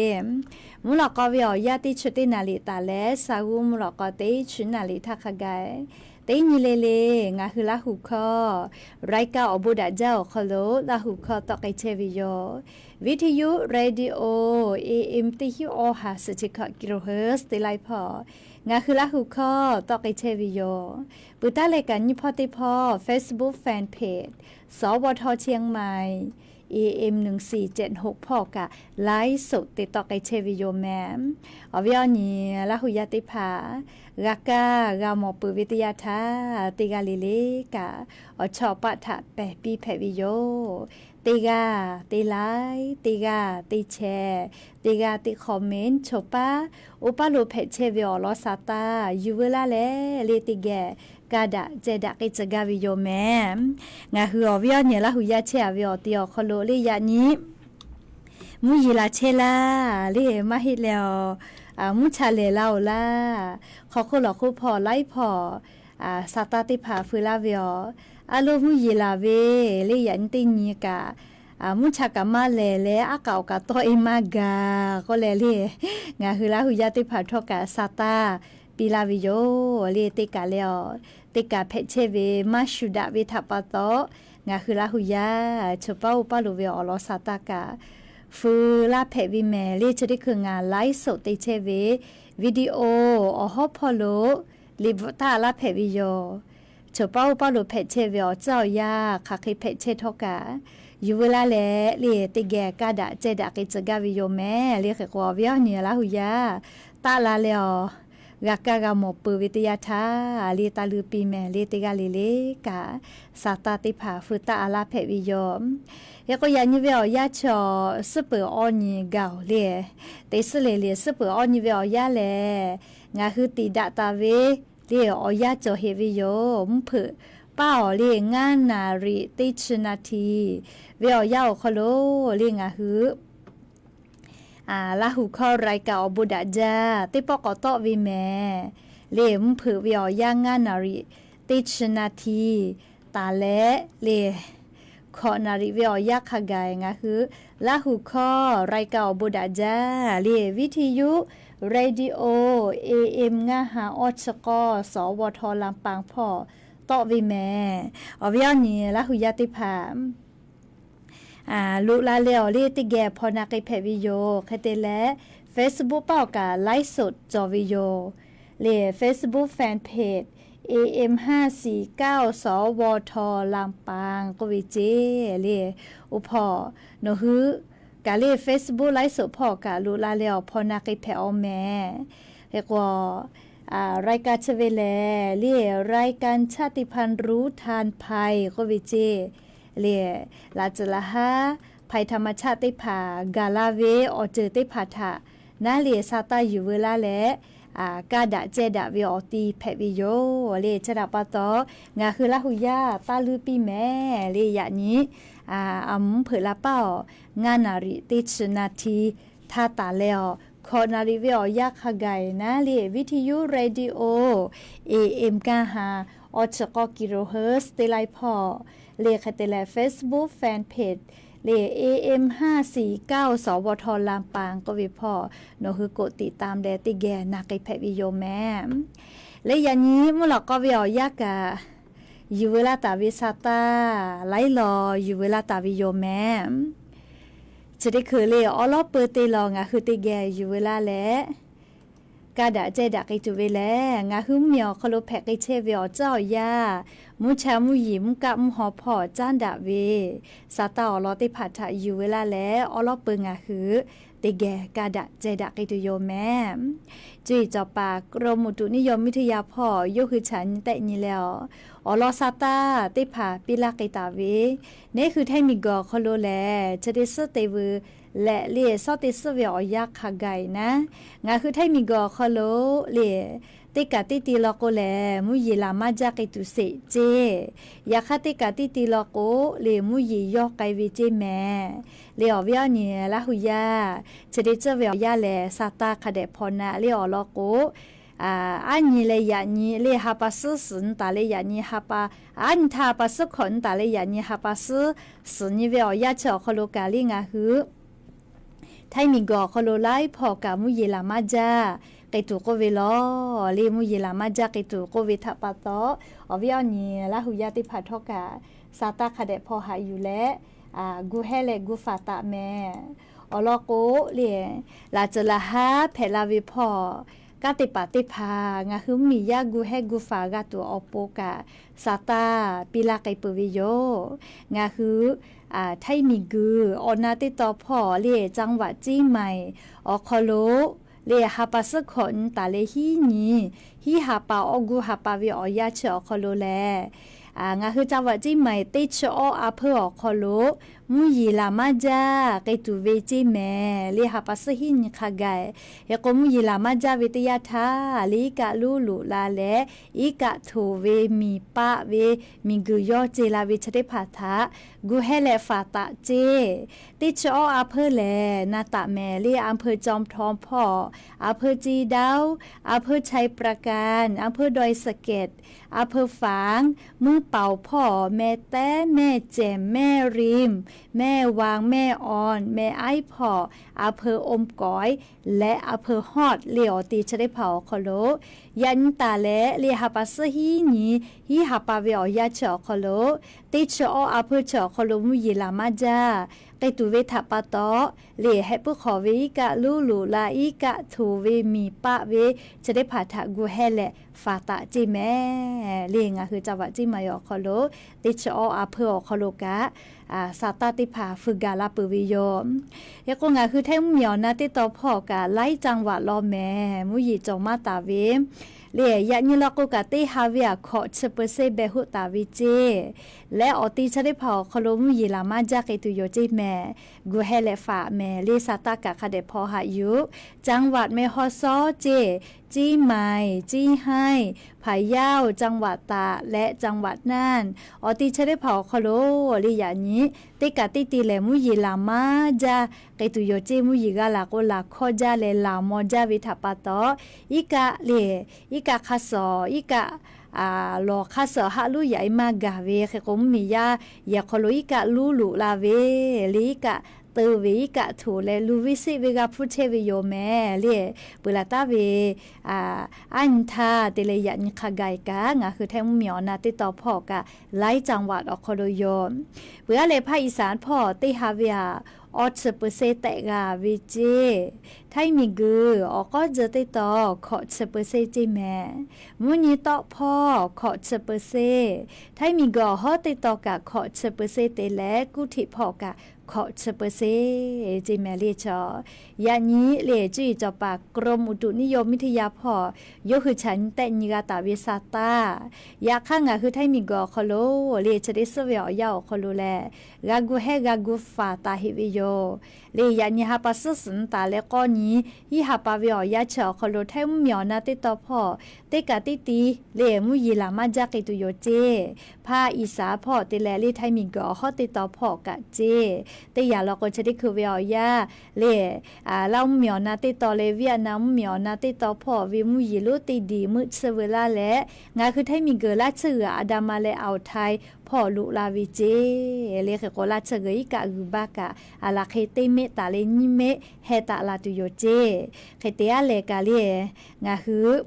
mvuhˇ lawꞈ k'aw ve awˬ yanˇ teˇ chi teˇ naˍ riˍ taˍ leh, sa g'uˇ mvuhˇ lawꞈ k'aw teˇ chi naˍ riˍ htaˇ hk'a gaˬ, teˇ nyi le le ngaˬ hui Laˇ hu hkawˇ รายการ awˬ bon daꞈ jaˇ awˬ hk'aw lo Laˇ hu hkawˇ tawˆ k'ai chehˇ ve yoˬ. Viˇ hti yuˆ radio A M teˇ hinˉ awˬ ha suhˍ chi hkawꞈ kilohertz teˇ laiˉ hpawˇ ngaˬ hui Laˇ hu hkawˇ tawˆ k'ai chehˇ ve yoˬ. Peuˬ taˉ leh kaꞈ nyiˇ hpawˇ teˇ hpawˇ Facebook fan page สวท เชียงใหม่ A M หนึ่งสี่เจ็ดหก hpawˇ kaꞈ ไลฟ์สด te tawˆ k'ai chehˇ ve yoˬ mehˍ. Awˬ viˉ awˬ nyi Laˇ hu yaˇ teˇ hpaˍ g'a kaˇ g'a mawˬ peuˬ ve teˇ yanˇ htaˇ, teˇ g'aˇ le le kaꞈ awˬ chawˇ paˆ htaꞈ pehˬ piˇ hpehꞈ ve yoˬ. Teˇ g'aˇ teˇ like, teˇ g'aˇ teˇ share, teˇ g'aˇ teˇ comment, choˬ paˉ oˇ paˉ lo hpehꞈ chehˇ ve awˬ lawn sha taˇ yuˬ veu laˇ leh le, teˇ geh kaˇ daꞈ ceh daꞈ k'ai tcuh gaˇ ve yoˬ mehˍ. Ngaˬ hui awˬ viˉ awˬ nyi Laˇ hu yaˇ chehˇ a ve awˬ ti awˬ hk'aw lo le yaꞈ nyi mvuhˇ yeˬ laˬ chehˇ laˇ le, maˇ heˆ leh a mvuhˇ cha lehˬ laˇ-oˬ laˇ. Hk'aw hk'oˆ lawˬ hk'oˆ hpawˇ laiˉ hpawˇ sha taˇ teˇ hpaˍ feu laˇ ve awˬ, a lo mvuhˇ yeˬ laˬ ve le, yaꞈ nyi teˇ nyi kaꞈ mvuhˇ cha kaꞈ maˇ lehˬ leh, aˉ k'aꞈ awˬ kaꞈ tawˆ e maˇ gaˬ k'oˆ leh le, ngaˬ hui Laˇ hu yaˇ teˇ hpaˍ htawˇ kaꞈ sa taˇ piˇ laˇ ve yoˬ le. Teˇ kaꞈ leh awˬ, teˇ kaꞈ hpehꞈ chehˇ ve maˇ shuˍ daꞈ ve htaꞈ pa taw, ngaˬ hui Laˇ hu yaˇ chi paˉ oˇ paˉ lo ve awˬ lawn sa taˇ kaꞈ feu laˇ hpehꞈ ve mehˍ le. Chi teˇ hkui ngaˬ ไลฟ์สด te chehˇ ve video awˬ hawˉ hpawˇ lo liꞈ bvuhꞈ taˆ laˇ hpehꞈ ve yoˬ. Chi paˉ oˇ paˉ lo hpehꞈ chehˇ ve awˬ tcuhˉ awˬ yanˇ hk'aˬ hk'e hpehꞈ chehˇ htawˇ kaꞈ, yuˬ veu laˇ leh le teˇ geh kaˇ daꞈ ceh daꞈ k'ai tcuh gaˇ ve yoˬ mehˍ le. Hk'e k'o awˬ viˉ awˬ nyi Laˇ hu yaˇ taˆ la leh awˬ, g'a kaˇ g'a mawˬ peuˬ ve teˇ yanˇ htaˇ le taˇ luˇ piˇ mehˍ le. Teˇ g'aˇ le le kaꞈ sa taˇ teˇ hpaˍ feu taˆ a laˇ hpehꞈ ve yoˬ. Hk'e k'o yaꞈ nyi ve awˬ yanˇ chi awˬ suhˉ peuˬ awˇ nyi gaˬ oˬ le. Teˇ suhˉ le le suhˉ peuˬ awˇ nyi ve awˬ yanˇ lehˬ, ngaˬ hui tiꞈ daꞈ taˍ ve le awˬ yanˇ cawˬ heꞈ ve yoˬ. Mvuhˇ hpeuꞈ paˇ awˬ le ngaˇ naˍ riꞈ teˇ chi naˍ tiˍ ve awˬ yanˇ awˬ hk'aw lo le ngaˬ hui Laˇ hu hkawˇ รายการ awˬ bon daꞈ jaˇ teˇ pawˆ k'awꞈ tawˆ ve mehˍ le. Mvuhˇ hpeuꞈ ve awˬ yanˇ ngaˇ naˍ riꞈ teˇ chi naˍ tiˍ taˍ leh le hkawꞈ naˍ riꞈ ve awˬ yanˇ hk'a gaˬ ngaˬ hui Laˇ hu hkawˇ รายการ awˬ bon daꞈ jaˇ le วิทยุ radio AM ngaˇ ha awˇ chi k'awˇ สวท ลำปาง hpawˇ tawˆ ve mehˍ. Awˬ viˉ awˬ nyi Laˇ hu yaˇ teˇ hpaˍ loꞈ la leh awˬ le teˇ geh hpaw na k'ai hpehꞈ ve yoˬ. Hk'e te leh Facebook paˇ awˬ kaꞈ ไลฟ์สด cawˬ ve yoˬ. Le Facebook fan page AM ห้าสี่เก้า สวท ลำปาง k'oˆ ve ceˇ le. Oˇ hpawˇ nawˬ hui kaꞈ le Facebook ไลฟ์สด hpawˇ awˬ kaꞈ loꞈ la leh awˬ hpaw na k'ai hpehꞈ awˬ mehˍ. Hk'e k'o รายการ chi ve lehˬ le รายการชาติพันธุ์รู้ทันภัย k'oˆ ve ceˇ le. Laꞈ tcuhˍ laꞈ haˉ ภัยธรรมชาติ teˇ hpaˍ gaˬ la ve awˬ ceuˬ teˇ hpaˍ htaꞈ naˉ le sa taˇ yuˬ veu laˇ leh, kaˇ daꞈ ceh daꞈ ve awˬ ti hpehꞈ ve yoˬ le. Chi htaꞈ pa taw ngaˬ hui Laˇ hu yaˇ taˇ luˇ piˇ mehˍ le. Yaꞈ nyi a mvuhˇ hpeuꞈ la paˇ awˬ ngaˇ naˍ riꞈ teˇ chi naˍ tiˍ htaˇ taˍ leh awˬ hkawꞈ naˍ riꞈ ve awˬ yanˇ hk'a gaˬ naˉ le วิทยุ radio AM ngaˇ ha awˇ chi k'awˇ กิโลเฮิรตซ์ teˇ laiˉ hpawˇ le. Hk'e te leh Facebook fan page le AM ห้าสี่เก้า สวท ลำปาง k'oˆ ve hpawˇ nawˬ hui กดติดตาม leh teˇ geh na k'ai hpehꞈ ve yoˬ mehˍ. Le yaꞈ nyi mvuhˇ lawꞈ k'aw ve awˬ yanˇ kaꞈ yuˬ veu laˇ taˍ ve sa taˇ laiˉ law yuˬ veu laˇ taˍ ve yoˬ mehˍ. Chi teˇ hkui le awˉ lawˉ peu te law ngaˬ hui teˇ geh yuˬ veu laˇ leh, kaˇ daꞈ ceh daꞈ k'ai tuˬ ve lehˬ, ngaˬ hui mvuhˇmiˬ awˬ hk'aw lo hpehꞈ k'ai chehˇ ve awˬ tcuhˉ awˬ yanˇ, mvuhˇ cha mvuhˇ yeˬ mvuhˇ kaˆ mvuhˇ haw hpawˇ caˉ daꞈ ve sa taˇ awˬ lawn teˇ hpaˍ htaꞈ yuˬ veu laˇ leh, awˉ lawˉ peu ngaˬ hui teˇ geh kaˇ daꞈ ceh daꞈ k'ai tuˬ yoˬ mehˍ. Cuˇ yiˍ cawˬ paˍ กรมอุตุนิยมวิทยา hpawˇ yawˇ hui chaꞈ nyi tehˆ nyi leh awˬ, awˬ lawn sa taˇ teˇ hpaˍ piˇ laˇ k'ai taˍ ve, neˇ hui Htaiˇ miˬguiˬ awˬ hk'aw lo lehˬ chi teˇ suhˉ te veu leh le, shawˉ teˇ suhˉ ve awˬ yanˇ hk'a gaˬ naˉ, ngaˬ hui Htaiˇ miˬguiˬ awˬ hk'aw lo le teˇ kaꞈ teˇ ti law k'o lehˬ, mvuhˇ yeˬ laˬ maˇ jaˇ k'ai tuˬ sheˍ ceˇ. Yaꞈ hk'aˇ teˇ kaꞈ teˇ ti law k'o le, mvuhˇ yeˬ yawˇ k'ai ve ceˇ mehˍ. Le awˬ viˉ awˬ nyi Laˇ hu yaˇ, chi teˇ tcuhˉ ve awˬ yanˇ lehˬ, sa taˇ hk'a dehꞈ hpaw na le awˬ lawn k'o, aˉ nyi leh yaꞈ nyi le ha pa suhˉ suhˍ nyi taˍ leh yaꞈ nyi ha pa, aˉ nyi htaˇ ha pa suhˉ hkawꞈ nyi taˍ leh yaꞈ nyi ha pa suhˉ suhˍ nyi ve awˬ yanˇ chi awˬ hk'aw lo kaꞈ le ngaˬ hui Htaiˇ miˬguiˬ awˬ hk'aw lo laiˉ hpawˇ kaꞈ mvuhˇ yeˬ laˬ maˇ jaˇ k'ai tuˬ k'oˆ ve law. Le mvuhˇ yeˬ laˬ maˇ jaˇ k'ai tuˬ k'oˆ ve htaꞈ pa taw, awˬ viˉ awˬ nyi Laˇ hu yaˇ teˇ hpaˍ htawˇ kaꞈ sa taˇ hk'a dehꞈ hpaw haꞈ yuˬ leh, gu hehˇ leh gu faˍ taˍ mehˍ. Awˬ lawn k'o le, laꞈ tcuhˍ laꞈ haˉ hpehꞈ la ve hpawˇ, kanˉ te paˍ teˇ hpaˍ ngaˬ hui mvuhˇmiˬ yaˇ gu hehˇ gu faˍ g'a tuˬ awˬ pon kaꞈ sa taˇ piˇ laˇ k'ai peuˬ ve yoˬ. Ngaˬ hui Htaiˇ miˬguiˬ awˬ na teˇ taw hpawˇ le จังหวัดเชียงใหม่ awˬ hk'aw lo le ha pa suhˉ hkawꞈ nyi taˍ leh hiˉ nyi, hiˉ ha pa awˬ gu ha pa ve awˬ yanˇ chi awˬ hk'aw lo lehˬ, ngaˬ hui จังหวัดเชียงใหม่ teˇ chi awˇ a hpeuˇ awˬ hk'aw lo mvuhˇ yeˬ laˬ maˇ jaˇ k'ai tuˬ ve ceˇ mehˍ. Le ha pa suhˉ hiˉ nyi hk'a gaˬ, hk'e k'o mvuhˇ yeˬ laˬ maˇ jaˇ ve teˇ yanˇ htaˇ le iˉ kaˆ luˉ loꞈ la leh, iˉ kaˆ htoꞈ ve miˬ paˆ ve miˬguiˬ yawˇ ce la ve chi teˇ hpaˍ htaꞈ gu hehˇ leh faˍ taˍ ceˇ. Teˇ chi awˇ a hpeuˇ lehˬ na taˍ mehˍ. Le อำเภอจอมทอง hpawˇ, อำเภอเชียงดาว, อำเภอชัยปราการ, อำเภอดอยสะเก็ด, อำเภอฝาง, เมืองเป่า hpawˇ, แม่แตง, แม่แจ่ม, แม่ริม แม่วาง แม่ออน แม่ไอ้ผ่อ อำเภออมก๋อย และอำเภอฮอด le awˬ te chi teˇ hpaˍ awˬ hk'aw lo yaꞈ nyi taˍ leh le ha pa suhˉ hiˉ nyi hiˉ ha pa ve awˬ yanˇ chi awˬ hk'aw lo teˇ chi awˇ อำเภอ chi awˬ hk'aw lo mvuhˇ yeˬ laˬ maˇ jaˇ k'ai tuˬ ve htaꞈ pa taw, le heh puiˉ hk'awꞈ ve iˉ kaˆ luˇ loꞈ la iˉ kaˆ htoꞈ ve miˬ paˆ ve chi teˇ hpaˍ htaꞈ gu heh leh faˍ taˍ ceˇ mehˍ le. Ngaˬ hui จังหวัด ceˇ ma ve awˬ hk'aw lo teˇ chi awˇ อำเภอ awˬ hk'aw lo kaꞈ sa taˇ teˇ hpaˍ fuiˍ gaˬ la peuˬ ve yoˬ. Hk'e k'o ngaˬ hui Htaiˇ mvuhˇmiˬ awˬ na teˇ taw hpawˇ kaꞈ laiˉ จังหวัด law mehˍ mvuhˇ yeˬ cawˬ maˇ taˍ ve le. Yaꞈ nyi law k'o kaꞈ teˇ ha ve aꞈ hkawꞈ chi เปอร์เซ็นต์ beh hoˆ taˍ ve ceˇ. Leh awˬ te chi teˇ hpaˍ awˬ hk'aw lo mvuhˇ yeˬ laˬ maˇ jaˇ k'ai tuˬ yoˬ ceˇ mehˍ. Gu heh leh faˍ mehˍ le sa taˇ kaꞈ hk'a dehꞈ hpaw haꞈ yuˬ. จังหวัด แม่ฮ่องสอน ceˇ, เชียงใหม่ เชียงราย พะเยา จังหวัดตาก และ จังหวัดน่าน awˬ te chi teˇ hpaˍ awˬ hk'aw lo le yaꞈ nyi teˇ kaꞈ teˇ te lehˬ mvuhˇ yeˬ laˬ maˇ jaˇ k'ai tuˬ yoˬ ceˇ. Mvuhˇ yeˬ g'a laˬ k'o laˬ hkawˇ jaˇ leh laˬ maw jaˇ ve htaꞈ pa taw, iˉ kaˆ le iˉ kaˆ hk'a suhˍ iˉ kaˆ lawˬ hk'a suhˍ haˆ luˉ yaꞈ e maˇ gaˬ ve. Hk'e k'o mvuhˇmiˬ yaˇ yehˬ hk'aw lo iˉ kaˆ luˇ loꞈ la ve le iˉ kaˆ teu ve iˉ kaˆ htoꞈ leh luˬ ve seˆ ve g'a hpuˇ chehˇ ve yoˬ mehˍ le. Peuˬ laˬ taˍ ve aˉ nyi htaˇ te leh yaꞈ nyi hk'a gaˬ kaꞈ ngaˬ hui Htaiˇ mvuhˇmiˬ awˬ na teˇ taw hpawˇ kaꞈ laiˉ จังหวัด awˬ hk'aw lo yoˬ. Peuˬ aˉ leh hpaˇ iˍsaˍ hpawˇ teˇ ha ve aꞈ awˇ chi เปอร์เซ็นต์ tehꞈ g'a ve ceˇ. Htaiˇ miˬguiˬ awˬ k'awˉ jeu teˇ taw hkawꞈ chi เปอร์เซ็นต์ ceˇ mehˍ. Mvuhˇ nyi tawˆ hpawˇ hkawꞈ chi เปอร์เซ็นต์, Htaiˇ miˬguiˬ awˬ hawˉ teˇ taw kaꞈ hkawꞈ chi เปอร์เซ็นต์ te leh kuˇ htiꞈ hpawˇ kaꞈ hkawꞈ chi เปอร์เซ็นต์ ceˇ mehˍ le. Chaw yaꞈ nyi le cuˇ yiˍ cawˬ paˍ กรมอุตุนิยมวิทยา hpawˇ yawˇ hui chaꞈ nyi tehˆ nyi g'a taˍ ve sa taˇ. Yaꞈ hk'aˇ ngaˬ hui Htaiˇ miˬguiˬ awˬ hk'aw lo le chi teˇ suhˉ ve awˬ yanˇ awˬ hk'aw lo lehˬ g'a gu hehˉ g'a gu faˍ taˍ heꞈ ve yoˬ. Le yaꞈ nyi ha pa suhˉ suhˍ nyi taˍ leh k'awˇ nyi hiˉ ha pa ve awˬ yanˇ chi awˬ hk'aw lo Htaiˇ mvuhˇmiˬ awˬ na teˇ taw hpawˇ teˇ kaꞈ teˇ te le mvuhˇ yeˬ laˬ maˇ jaˇ k'ai tuˬ yoˬ ceˇ. Hpaˇ iˍsaˍ hpawˇ te leh le Htaiˇ miˬguiˬ awˬ hawˉ teˇ taw hpawˇ kaꞈ ceˇ. Teˇ yanˇ law k'o chi teˇ hkui ve awˬ yanˇ le Laˇ mvuhˇmiˬ awˬ na teˇ taw leh Vietnam mvuhˇmiˬ awˬ na teˇ taw hpawˇ ve mvuhˇ yeˬ lonˉ teˇ diˬ meuˆ tsuhˇ veu laˇ leh ngaˬ hui Htaiˇ miˬguiˬ laˇ tsuhˇ g'uiˬ อันดามัน leh อ่าวไทย hpawˇ loꞈ la ve ceˇ. Le hk'e k'o laˇ tsuhˇ g'uiˬ iˉ kaˆ g'uiˬ baˇ kaꞈ aˬ laˬ hk'e teˇ mehˆ taˍ leh nyiˇ mehˆ heh taˍ la tuˬ yoˬ ceˇ. Hk'e te aˉ lehˬ kaꞈ le ngaˬ hui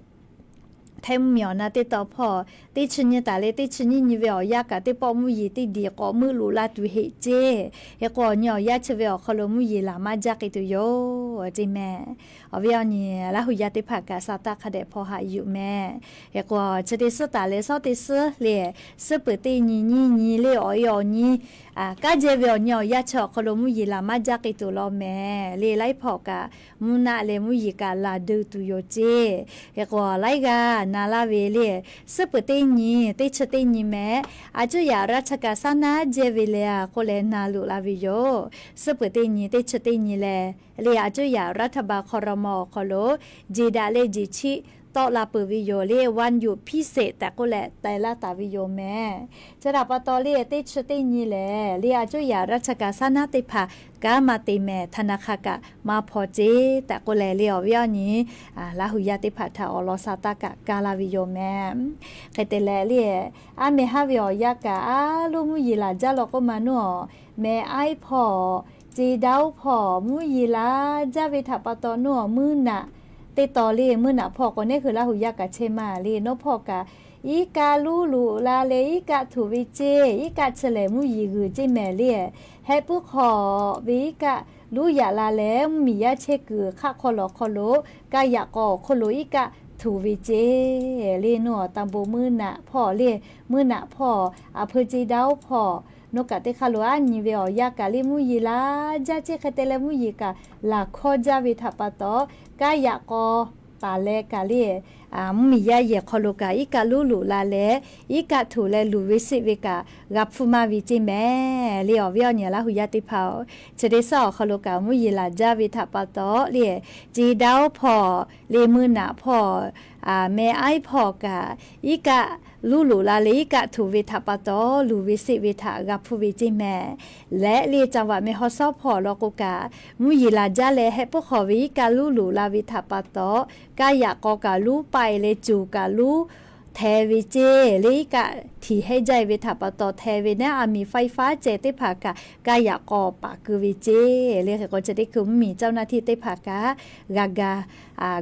Htaiˇ mvuhˇmiˬ awˬ na teˇ taw hpawˇ teˇ chi nyi taˍ leh teˇ chi nyiˇ nyi ve awˬ yanˇ kaꞈ teˇ pawˆ mvuhˇ yeˬ teˇ diˬ k'awꞈ meuˆ loꞈ la tuˬ heꞈ ceˇ. Hk'e k'o awˬ nyi awˬ yanˇ chi ve awˬ hk'aw lo mvuhˇ yeˬ laˬ maˇ jaˇ k'ai tuˬ yoˬ ceˇ mehˍ. Awˬ viˉ awˬ nyi Laˇ huˍ yaˇ teˇ hpaˍ kaꞈ sa taˇ hk'a dehꞈ hpaw haꞈ yuˬ mehˍ. Hk'e k'o chi teˇ suhˉ taˍ leh shawˉ teˇ suhˉ le suhˉ peuˬ teˇ nyi nyiˇ nyi le awˬ e awˬ nyi kaˉ jehˇ ve awˬ nyi awˬ yanˇ chi awˬ hk'aw lo mvuhˇ yeˬ laˬ maˇ jaˇ k'ai tuˬ law mehˍ. Le laiˉ hpawˇ kaꞈ mvuhˇ naˆ leh mvuhˇ yeˬ kaꞈ laˬ deu tuˬ yoˬ ceˇ. Hk'e k'o laiˉ g'aˇ na laˇ ve le suhˉ peuˬ teˇ nyi teˇ chi teˇ nyi mehˍ. Aˬ cuˇ yaꞈ ราชการ saˉ naˉ jehˇ ve le k'oˆ leh na loꞈ la ve yoˬ. Suhˉ peuˬ teˇ nyi teˇ chi teˇ nyi leh le aˬ cuˇ yaꞈ รัฐบาล ครม. awˬ hk'aw lo jeˬ daꞈ leh jeˬ chiˆ tawˆ la peuˬ ve yoˬ. Le วันหยุดพิเศษ tehꞈ k'oˆ leh teh laˇ taˍ ve yoˬ mehˍ. Chi htaꞈ pa taw le teˇ chi teˇ nyi lehˬ le aˬ cuˇ yaꞈ ราชการ saˉ naˉ teˇ hpaˍ kanˉ maˇ te mehˍ. ธนาคาร kaꞈ maˇ hpaw ceˇ tehꞈ k'oˆ leh le awˬ viˉ awˬ nyi Laˇ huˍ yaˇ teˇ hpaˍ htaꞈ awˬ lawn sa taˇ kaꞈ kaˇ laˇ ve yoˬ mehˍ. Hk'e te leh le aˉ meh haˉ ve awˬ yanˇ kaꞈ aˉ loˇ mvuhˇ yeˬ laˬ jaˇ law k'oˆ ma nuˇ awˬ meh aiˉ hpawˇ ceˇ daꞈ oˉ hpawˇ mvuhˇ yeˬ laˬ jaˇ ve htaꞈ pa taw nuˇ awˬ meuˇ naꞈ teˇ taw le meuˇ naꞈ hpawˇ k'o neˉ hui Laˇ huˍ yaˇ kaꞈ chehˇ maˇ le nawˉ hpawˇ kaꞈ iˉ kaˆ luˉ loꞈ la leh iˉ kaˆ htoꞈ ve ceˇ. Iˉ kaˆ chi lehˬ mvuhˇ yeˬ g'uiˬ ceˇ mehˍ le heh puiˉ hk'awꞈ ve iˉ kaˆ luˉ yaꞈ la leh mvuhˇmiˬ yaˇ chehˇ kuiˬ hk'aˆ hk'aw lawˬ hk'aw lo kaˇ yaꞈ k'aw awˬ hk'oˆ lo iˉ kaˆ htoꞈ ve ceˇ. Le nuˇ awˬ ตำบล meuˇ naꞈ hpawˇ le meuˇ naꞈ hpawˇ อำเภอ ceˇ daꞈ oˉ hpawˇ nawˉ kaꞈ teˇ hk'aˇ lo aˉ nyi ve awˬ yanˇ kaꞈ le mvuhˇ yeˬ laˬ jaˇ ceˇ. Hk'e te leh mvuhˇ yeˬ kaꞈ laˬ hkawˇ jaˇ ve htaꞈ pa taw kaˇ yaꞈ k'aw taˍ leh kaꞈ le mvuhˇmiˬ yaˇ yehˬ hk'aw lo kaꞈ iˉ kaˆ luˉ loꞈ la leh iˉ kaˆ htoꞈ leh luˬ ve seˆ ve kaꞈ g'a hpfuhˇ maˇ ve ceˇ mehˍ. Le awˬ viˉ awˬ nyi Laˇ huˍ yaˇ teˇ hpaˍ-oˬ, chi teˇ suhˉ awˬ hk'aw lo kaꞈ mvuhˇ yeˬ laˬ jaˇ ve htaꞈ pa taw le ceˇ daꞈ oˉ hpawˇ le meuˇ naꞈ hpawˇ meh aiˉ hpawˇ kaꞈ iˉ kaˆ luˉ loꞈ la leh iˉ kaˆ htoꞈ ve htaꞈ pa taw luˬ ve seˆ ve htaꞈ g'a hpfuhˇ ve ceˇ mehˍ. Leh le จังหวัด แม่ฮ่องสอน hpawˇ law k'o kaꞈ mvuhˇ yeˬ laˬ jaˇ leh heh puiˉ hk'awꞈ ve iˉ kaˆ luˉ loꞈ la ve htaꞈ pa taw kaˇ yaꞈ k'aw kaꞈ luˉ paˆ e leh coˬ kaꞈ luˉ hte ve ceˇ le. Iˉ kaˆ htiˍ hehnˇ jaˇ ve htaꞈ pa taw hte ve naˉ, aˬ miˍ faiˇ faˉ ceh teˇ hpaˍ kaꞈ kaˇ yaꞈ k'aw paˍ keu ve ceˇ le. Hk'e k'o chi teˇ hkui mvuhˇmiˬ เจ้าหน้าที่ teˇ hpaˍ kaꞈ g'a ga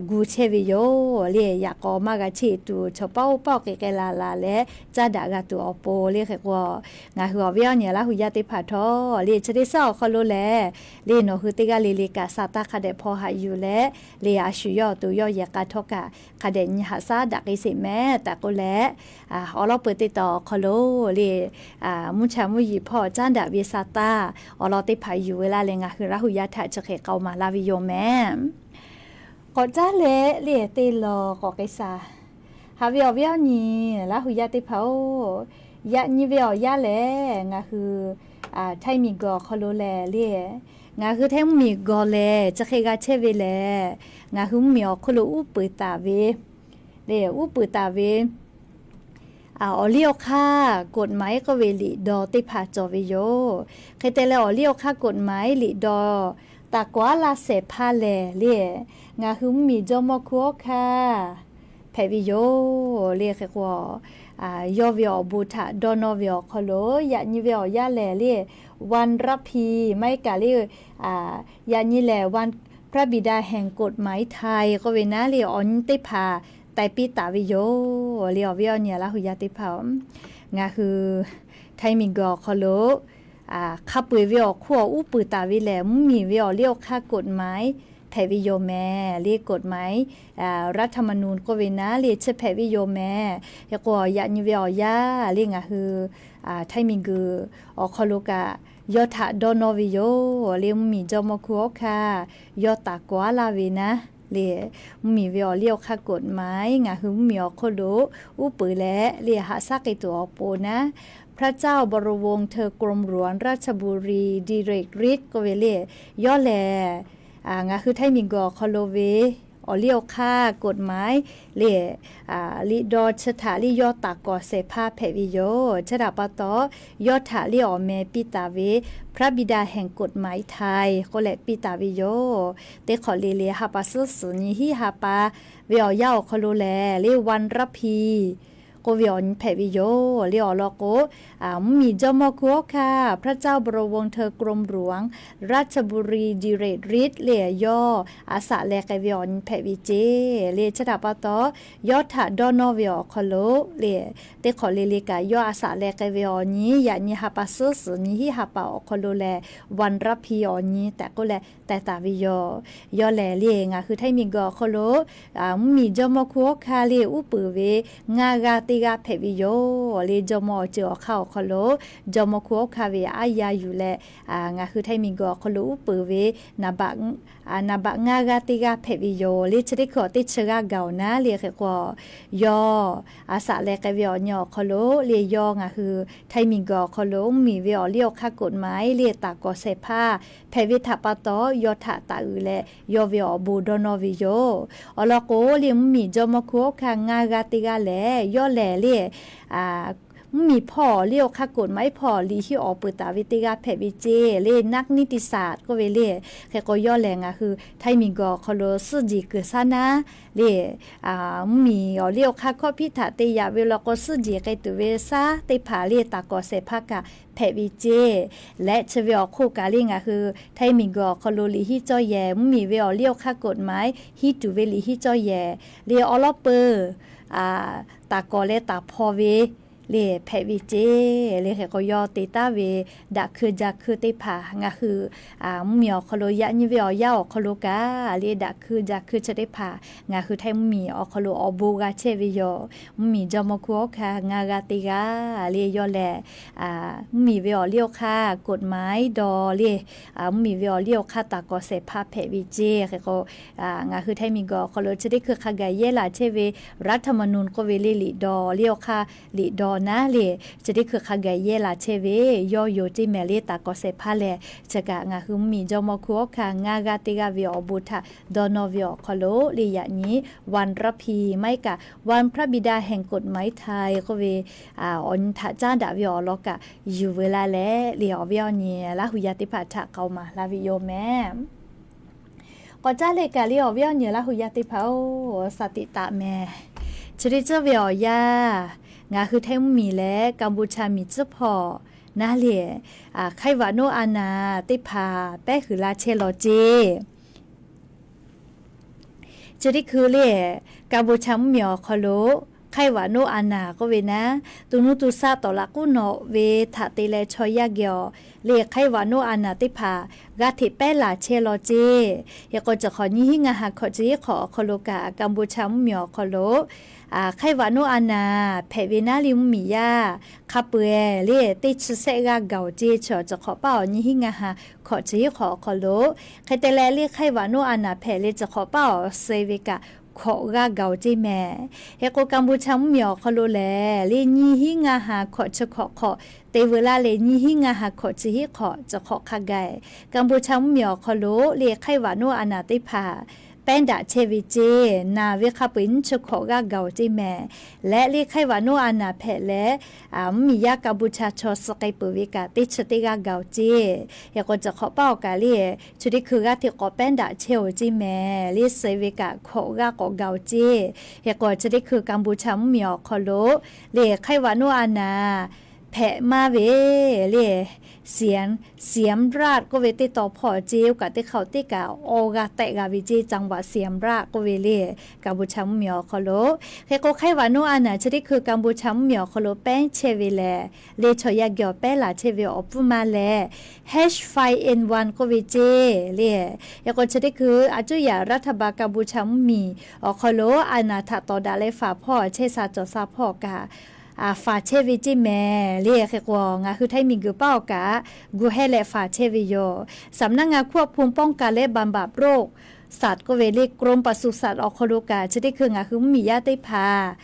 gu chehˇ ve yoˬ le. Yaꞈ k'aw maˇ g'a cheˇ tuˬ, chaw paˆ oˇ paˆ k'ai k'ai la la leh caˉ daꞈ g'a tuˬ awˬ pon le. Hk'e k'o ngaˬ hui awˬ viˉ awˬ nyi Laˇ hu yaˇ teˇ hpaˍ htawˇ le, chi teˇ suhˉ awˬ hk'aw lo lehˬ le, nawˬ hui teˇ g'aˇ le le kaꞈ sa taˇ hk'a dehꞈ hpaw haꞈ yuˬ leh le, a shu yawˇ awˬ to yawˇ yehˬ k'a htawˇ kaꞈ hk'a dehꞈ nyi haꞈ shaˉ daꞈ k'ai sheˍ mehˍ tehꞈ k'oˆ leh, awˬ lawn peu teˇ taw awˬ hk'aw lo le, mvuhˇ cha mvuhˇ yiˍ hpawˇ caˉ daꞈ ve sa taˇ awˬ lawn teˇ hpaˍ yuˬ ve laˇ leh, ngaˬ hui Laˇ hu yaˇ htaꞈ chi hk'e k'aoˍ maˍ laˇ ve yoˬ mehˍ. K'awꞈ caˉ leh le, teˇ law k'awꞈ k'ai shaˍ. Haꞈ ve awˬ viˉ awˬ nyi Laˇ hu yaˇ teˇ hpaˍ-oˬ, yaꞈ nyi ve awˬ yanˇ lehˬ, ngaˬ hui Htaiˇ miˬ guiˬ awˬ hk'aw lo lehˬ le, ngaˬ hui Htaiˇ mvuhˇmiˬ gawˬ lehˬ chi hk'e g'a chehˇ ve lehˬ, ngaˬ hui mvuhˇmiˬ awˬ hk'oˆ lo uˉ peunˍ taˍ ve le, uˉ peunˍ taˍ ve awˬ liˇ awˬ hk'aˇ กฎหมาย k'oˆ ve liꞈ daw teˇ hpaˍ cawˬ ve yoˬ. Hk'e te leh awˬ liˇ awˬ hk'aˇ กฎหมาย liꞈ daw taˍ kawˍ aˉ laˇ shehˍ hpaˇ lehˬ le, ngaˬ hui mvuhˇmiˬ jawˇmawˇ hkunˉ hawˉ hkanˇ hpehꞈ ve yoˬ le. Hk'e k'o, yawˇ ve awˬ bon htaꞈ dawˇ nawˇ ve awˬ hk'aw lo yaꞈ nyi ve awˬ yanˇ lehˬ le, วันระพี maˇ heˆ kaꞈ le, yaꞈ nyi lehˬ วันพระบิดาแห่งกฎหมายไทย k'oˆ ve naˉ le, awˬ nyi teˇ hpaˍ taiˍ piˇ taˍ ve yoˬ le. Awˬ viˉ awˬ nyi Laˇ hu yaˇ teˇ hpaˍ-oˬ, ngaˬ hui Htaiˇ miˬ guiˬ awˬ hk'aw lo hk'a peu-eˬ ve awˬ hk'oˆ awˬ uˉ peunˍ taˍ ve lehˬ, mvuhˇmiˬ ve awˬ liˇ awˬ hk'aˇ กฎหมาย hpehꞈ ve yoˬ mehˍ le. กฎหมาย รัฐธรรมนูญ k'oˆ ve naˉ le chi hpehꞈ ve yoˬ mehˍ. Hk'e k'o yaꞈ nyi ve awˬ yanˇ le ngaˬ hui Htaiˇ miˬ guiˬ awˬ hk'aw lo kaꞈ yawˇ htaꞈ dawˇ nawˇ ve yoˬ le. Mvuhˇmiˬ jawˇmawˇ hkunˉ hawˉ hkanˇ yawˇ taˍ kawˍ aˉ laˇ ve naˉ le, mvuhˇmiˬ ve awˬ liˇ awˬ hk'aˇ กฎหมาย ngaˬ hui mvuhˇmiˬ awˬ hk'oˆ lo uˉ peunˍ leh le haꞈ shaˉ k'ai tuˬ awˬ pon naˉ, พระเจ้าบวรวงศ์เธอกรมหลวงราชบุรีดิเรกฤทธิ์ k'oˆ ve le, yawˇ lehˬ ngaˬ hui Htaiˇ miˬ guiˬ awˬ hk'aw lo ve awˬ liˇ awˬ hk'aˇ กฎหมาย le liꞈ daw chi htaꞈ le yawˇ taˍ kawˍ shehˍ hpaˇ hpehꞈ ve yoˬ. Chi htaꞈ pa taw, yawˇ htaꞈ le awˬ meh piˇ taˍ ve พระบิดาแห่งกฎหมายไทย k'oˆ leh piˇ taˍ ve yoˬ. Teˇ hk'awꞈ le le ha pa suhˉ suhˍ nyi hiˉ ha pa ve awˬ yanˇ awˬ hk'aw lo lehˬ le, วันระพี k'oˆ ve awˬ nyi hpehꞈ ve yoˬ le. Awˬ lawn k'o, mvuhˇmiˬ jawˇmawˇ hkunˉ hawˉ hkanˇ พระเจ้าบวรวงศ์เธอกรมหลวงราชบุรีดิเรกฤทธิ์ le yawˇ a shaꞈ leh k'ai ve awˬ nyi hpehꞈ ve ceˇ le. Chi htaꞈ pa taw, yawˇ htaꞈ dawˇ nawˇ ve awˬ hk'aw lo le, teˇ hk'awꞈ le le kaꞈ yawˇ a shaꞈ leh k'ai ve awˬ nyi yaꞈ nyi ha pa suhˉ suhˍ nyi hiˉ ha pa awˬ hk'aw lo lehˬ, วันระพี awˬ nyi tehꞈ k'oˆ leh teh taˍ ve yoˬ. Yawˇ lehˬ le ngaˬ hui Htaiˇ miˬ guiˬ awˬ hk'aw lo mvuhˇmiˬ jawˇmawˇ hkunˉ hawˉ hkanˇ le uˉ peunˍ ve ngaˇ g'aˇ teˇ g'aˇ hpehꞈ ve yoˬ le. Jawˇmawˇ awˬ ceuˬ awˬ hk'aˇ awˬ hk'aw lo jawˇmawˇ hkunˉ hawˉ hkanˇ ve aˉ yaˇ yuˬ leh, ngaˬ hui Htaiˇ miˬ guiˬ awˬ hk'aw lo uˉ peunˍ ve naˍ baꞈ ngaˇ g'aˇ teˇ g'aˇ hpehꞈ ve yoˬ le. Chi teˇ hkui awˬ teˇ chi g'aˇ gaˬ-oˬ naˉ le. Hk'e k'o, yawˇ a shaꞈ leh k'ai ve awˬ nyi awˬ hk'aw lo le, yawˇ ngaˬ hui Htaiˇ miˬ guiˬ awˬ hk'aw lo mvuhˇmiˬ ve awˬ liˇ awˬ hk'aˇ กฎหมาย le taˍ kawˍ shehˍ hpaˇ hpehꞈ ve htaꞈ pa taw, yawˇ htaꞈ taˍ uiˍ leh yawˇ ve awˬ bon dawˇ nawˇ ve yoˬ. Awˬ lawn k'o le, mvuhˇmiˬ jawˇmawˇ hkunˉ hawˉ hkanˇ ngaˇ g'aˇ teˇ g'aˇ lehˬ, yawˇ lehˬ le mvuhˇmiˬ hpawˇ awˬ liˇ awˬ hk'aˇ กฎหมาย hpawˇ liꞈ hiˆ awˬ peuˬ taˍ ve teˇ g'aˇ hpehꞈ ve ceˇ le, นักนิติศาสตร์ k'oˆ ve le. Hk'e k'o yawˇ lehˬ ngaˬ hui Htaiˇ miˬ guiˬ awˬ hk'aw lo suhˉ jeˬ kuiˬ shaˉ naˉ le, mvuhˇmiˬ awˬ liˇ awˬ hk'aˇ hkawˇ hpiˇ htaꞈ te yaꞈ ve law k'o, suhˉ jeˬ k'ai tuˬ ve shaˉ teˇ hpaˍ le taˍ kawˍ shehˍ hpaˇ kaꞈ hpehꞈ ve ceˇ. Leh chi ve awˬ hk'oˆ kaꞈ le ngaˬ hui Htaiˇ miˬ guiˬ awˬ hk'aw lo liꞈ hiˆ cawˇ yehˬ, mvuhˇmiˬ ve awˬ liˇ awˬ hk'aˇ กฎหมาย hiˆ tuˬ ve liꞈ hiˆ cawˇ yehˬ le awˉ lawˉ peuˬ taˍ kawˍ leh taˍ hpaw ve le hpehꞈ ve ceˇ le. Hk'e k'o yawˇ te taˉ ve daꞈ hkui ja hkui teˇ hpaˍ ngaˬ hui mvuhˇmiˬ awˬ hk'aw lo yaꞈ nyi ve awˬ yanˇ awˬ hk'aw lo kaꞈ le daꞈ hkui ja hkui chi teˇ hpaˍ ngaˬ hui Htaiˇ mvuhˇmiˬ awˬ hk'aw lo awˬ bon g'a chehˇ ve yoˬ. Mvuhˇmiˬ jawˇmawˇ hkunˉ hawˉ hkanˇ ngaˇ g'aˇ teˇ g'aˇ le yawˇ lehˬ, mvuhˇmiˬ ve awˬ liˇ awˬ hk'aˇ กฎหมาย dawˇ le, mvuhˇmiˬ ve awˬ liˇ awˬ hk'aˇ taˍ kawˍ shehˍ hpaˇ hpehꞈ ve ceˇ. Hk'e k'o ngaˬ hui Htaiˇ miˬ guiˬ awˬ hk'aw lo chi teˇ hkui hk'a gaˬ yehˇ laˬ chehˇ ve รัฐธรรมนูญ k'oˆ ve le liꞈ daw liˇ awˬ hk'aˇ liꞈ daw naˉ le, chi teˇ hkui hk'a gaˬ yehˇ laˬ chehˇ ve yawˇ yoˬ ceˇ mehˍ le taˍ kawˍ shehˍ hpaˇ lehˬ, chi kaꞈ ngaˬ hui mvuhˇmiˬ jawˇmawˇ hkunˉ hawˉ hkanˇ ngaˇ g'aˇ teˇ g'aˇ ve awˬ bon htaꞈ dawˇ nawˇ ve awˬ hk'aw lo le yaꞈ nyi วันระพี maˇ heˆ kaꞈ วันพระบิดาแห่งกฎหมายไทย k'oˆ ve awˬ nyi htaꞈ caˉ daꞈ ve awˬ lawn kaꞈ yuˬ veu laˇ leh le awˬ viˉ awˬ nyi Laˇ hu yaˇ teˇ hpaˍ htaꞈ k'aoˍ maˍ laˇ ve yoˬ mehˍ. K'awꞈ caˉ leh kaꞈ le awˬ viˉ awˬ nyi Laˇ hu yaˇ teˇ hpaˍ-oˬ, shaˍ tiꞈ taˍ mehˍ. Chi teˇ ceuˬ ve awˬ yanˇ, ngaˬ hui Htaiˇ mvuhˇmiˬ leh Kaˍboˍchaˍ miˬ tcuhˉ hpawˇ naˉ lehˬ, ไข้หวัด naw a naˍ teˇ hpaˍ pehˉ huiˍ la chehˇ law ceˇ. Chi teˇ hkui lehˬ, Kaˍboˍchaˍ mvuhˇmiˬ awˬ hk'aw lo ไข้หวัด naw a naˍ k'oˆ ve naˉ, to nuˇ to shaˆ tawˍ laꞈ k'uˉ nawꞈ ve htaꞈ te leh chaw yaˇ geh awˬ lehˬ ไข้หวัด naw a naˍ teˇ hpaˍ g'a hteꞈ pehˉ laˬ chehˇ law ceˇ. Hk'e k'o, chi hk'awꞈ nyiˇ hinˉ ngaˇ ha hkawꞈ chi hiˉ hk'awꞈ awˬ hk'aw lo kaꞈ Kaˍboˍchaˍ mvuhˇmiˬ awˬ hk'aw lo ไข้หวัด naw a naˍ hpehꞈ ve naˉ lehˬ mvuhˇmiˬ yaˇ hk'a peu-eˬ lehˬ teˇ chi sehˆ g'aˇ gaˬ-oˬ ceˇ. Chi awˬ chi hk'awꞈ paˉ awˬ nyiˇ hinˉ ngaˇ ha hkawꞈ chi hiˉ hk'awꞈ awˬ hk'aw lo, hk'e te leh lehˬ ไข้หวัด naw a naˍ hpehꞈ leh chi hk'awꞈ paˉ awˬ suh ve kaꞈ hkawꞈ g'aˇ gaˬ-oˬ ceˇ mehˍ. Hk'e k'o, Kaˍboˍchaˍ mvuhˇmiˬ awˬ hk'aw lo lehˬ lehˬ nyiˇ hinˉ ngaˇ ha hkawꞈ chi hk'awꞈ hk'awꞈ te veu laˇ leh nyiˇ hinˉ ngaˇ ha hkawꞈ chi hiˉ hk'awꞈ chi hk'awꞈ hk'a gaˬ, Kaˍboˍchaˍ mvuhˇmiˬ awˬ hk'aw lo lehˬ ไข้หวัด naw a naˍ teˇ hpaˍ pehˉ daꞈ chehˇ ve ceˇ. Naˬ ve hk'a peu-eˬ nyiˇ chi hkawꞈ g'aˇ gaˬ-oˬ ceˇ mehˍ. Leh lehˬ ไข้หวัด naw a naˍ hpehꞈ leh mvuhˇmiˬ yaˇ Kaˍboˍchaˍ chaw suh k'ai peuˬ ve kaꞈ teˇ chi teˇ g'aˇ gaˬ-oˬ ceˇ. Hk'e k'o, chi hk'awꞈ paˉ awˬ kaꞈ lehˬ chi teˇ hkui g'aˇ hteꞈ k'awꞈ pehˉ daꞈ chehˇ-oˬ ceˇ mehˍ. Lehˬ suh ve kaꞈ hkawꞈ g'aˇ k'awꞈ gaˬ-oˬ ceˇ. Hk'e k'o, chi teˇ hkui Kaˍboˍchaˍ mvuhˇmiˬ awˬ hk'aw lo lehˬ ไข้หวัด naw a naˍ hpehꞈ maˇ ve lehˬ เสียมราช k'oˆ ve teˇ taw hpawˇ ceˇ. Oˇ kaꞈ teˇ hk'aˇ teˇ kaꞈ awˬ g'aˇ tehˆ g'a ve ceˇ. จังหวัดเสียมราช k'oˆ ve lehˬ Kaˍboˍchaˍ mvuhˇmiˬ awˬ hk'aw lo. Hk'e k'o, ไข้หวัด naw a naˍ chi teˇ hkui Kaˍboˍchaˍ mvuhˇmiˬ awˬ hk'aw lo pehˉ chehˇ ve lehˬ, lehˬ chaw yaˇ geh awˬ pehˉ laˬ chehˇ ve awˬ pfuhˇ maˇ lehˬ H five N one k'oˆ ve ceˇ lehˬ. Hk'e k'o, chi teˇ hkui aˬ cuˇ yaꞈ รัฐบาล Kaˍboˍchaˍ mvuhˇmiˬ awˬ hk'aw lo a naˍ htaꞈ tawˍ daꞈ leh faˍ hpawˇ chehˇ sha cawˬ sha hpawˇ kaꞈ faˍ chehˇ ve ceˇ mehˍ lehˬ. Hk'e k'o, ngaˬ hui Htaiˇ miˬguiˬ paˉ awˬ kaꞈ gu hehˇ leh faˍ chehˇ ve yoˬ. สำนักงานควบคุมป้องกันและบำบัดโรคสัตว์ k'oˆ ve lehˬ กรมปศุสัตว์ awˬ hk'aw lo kaꞈ chi teˇ hkui ngaˬ hui mvuhˇmiˬ yaˇ teˇ hpaˍ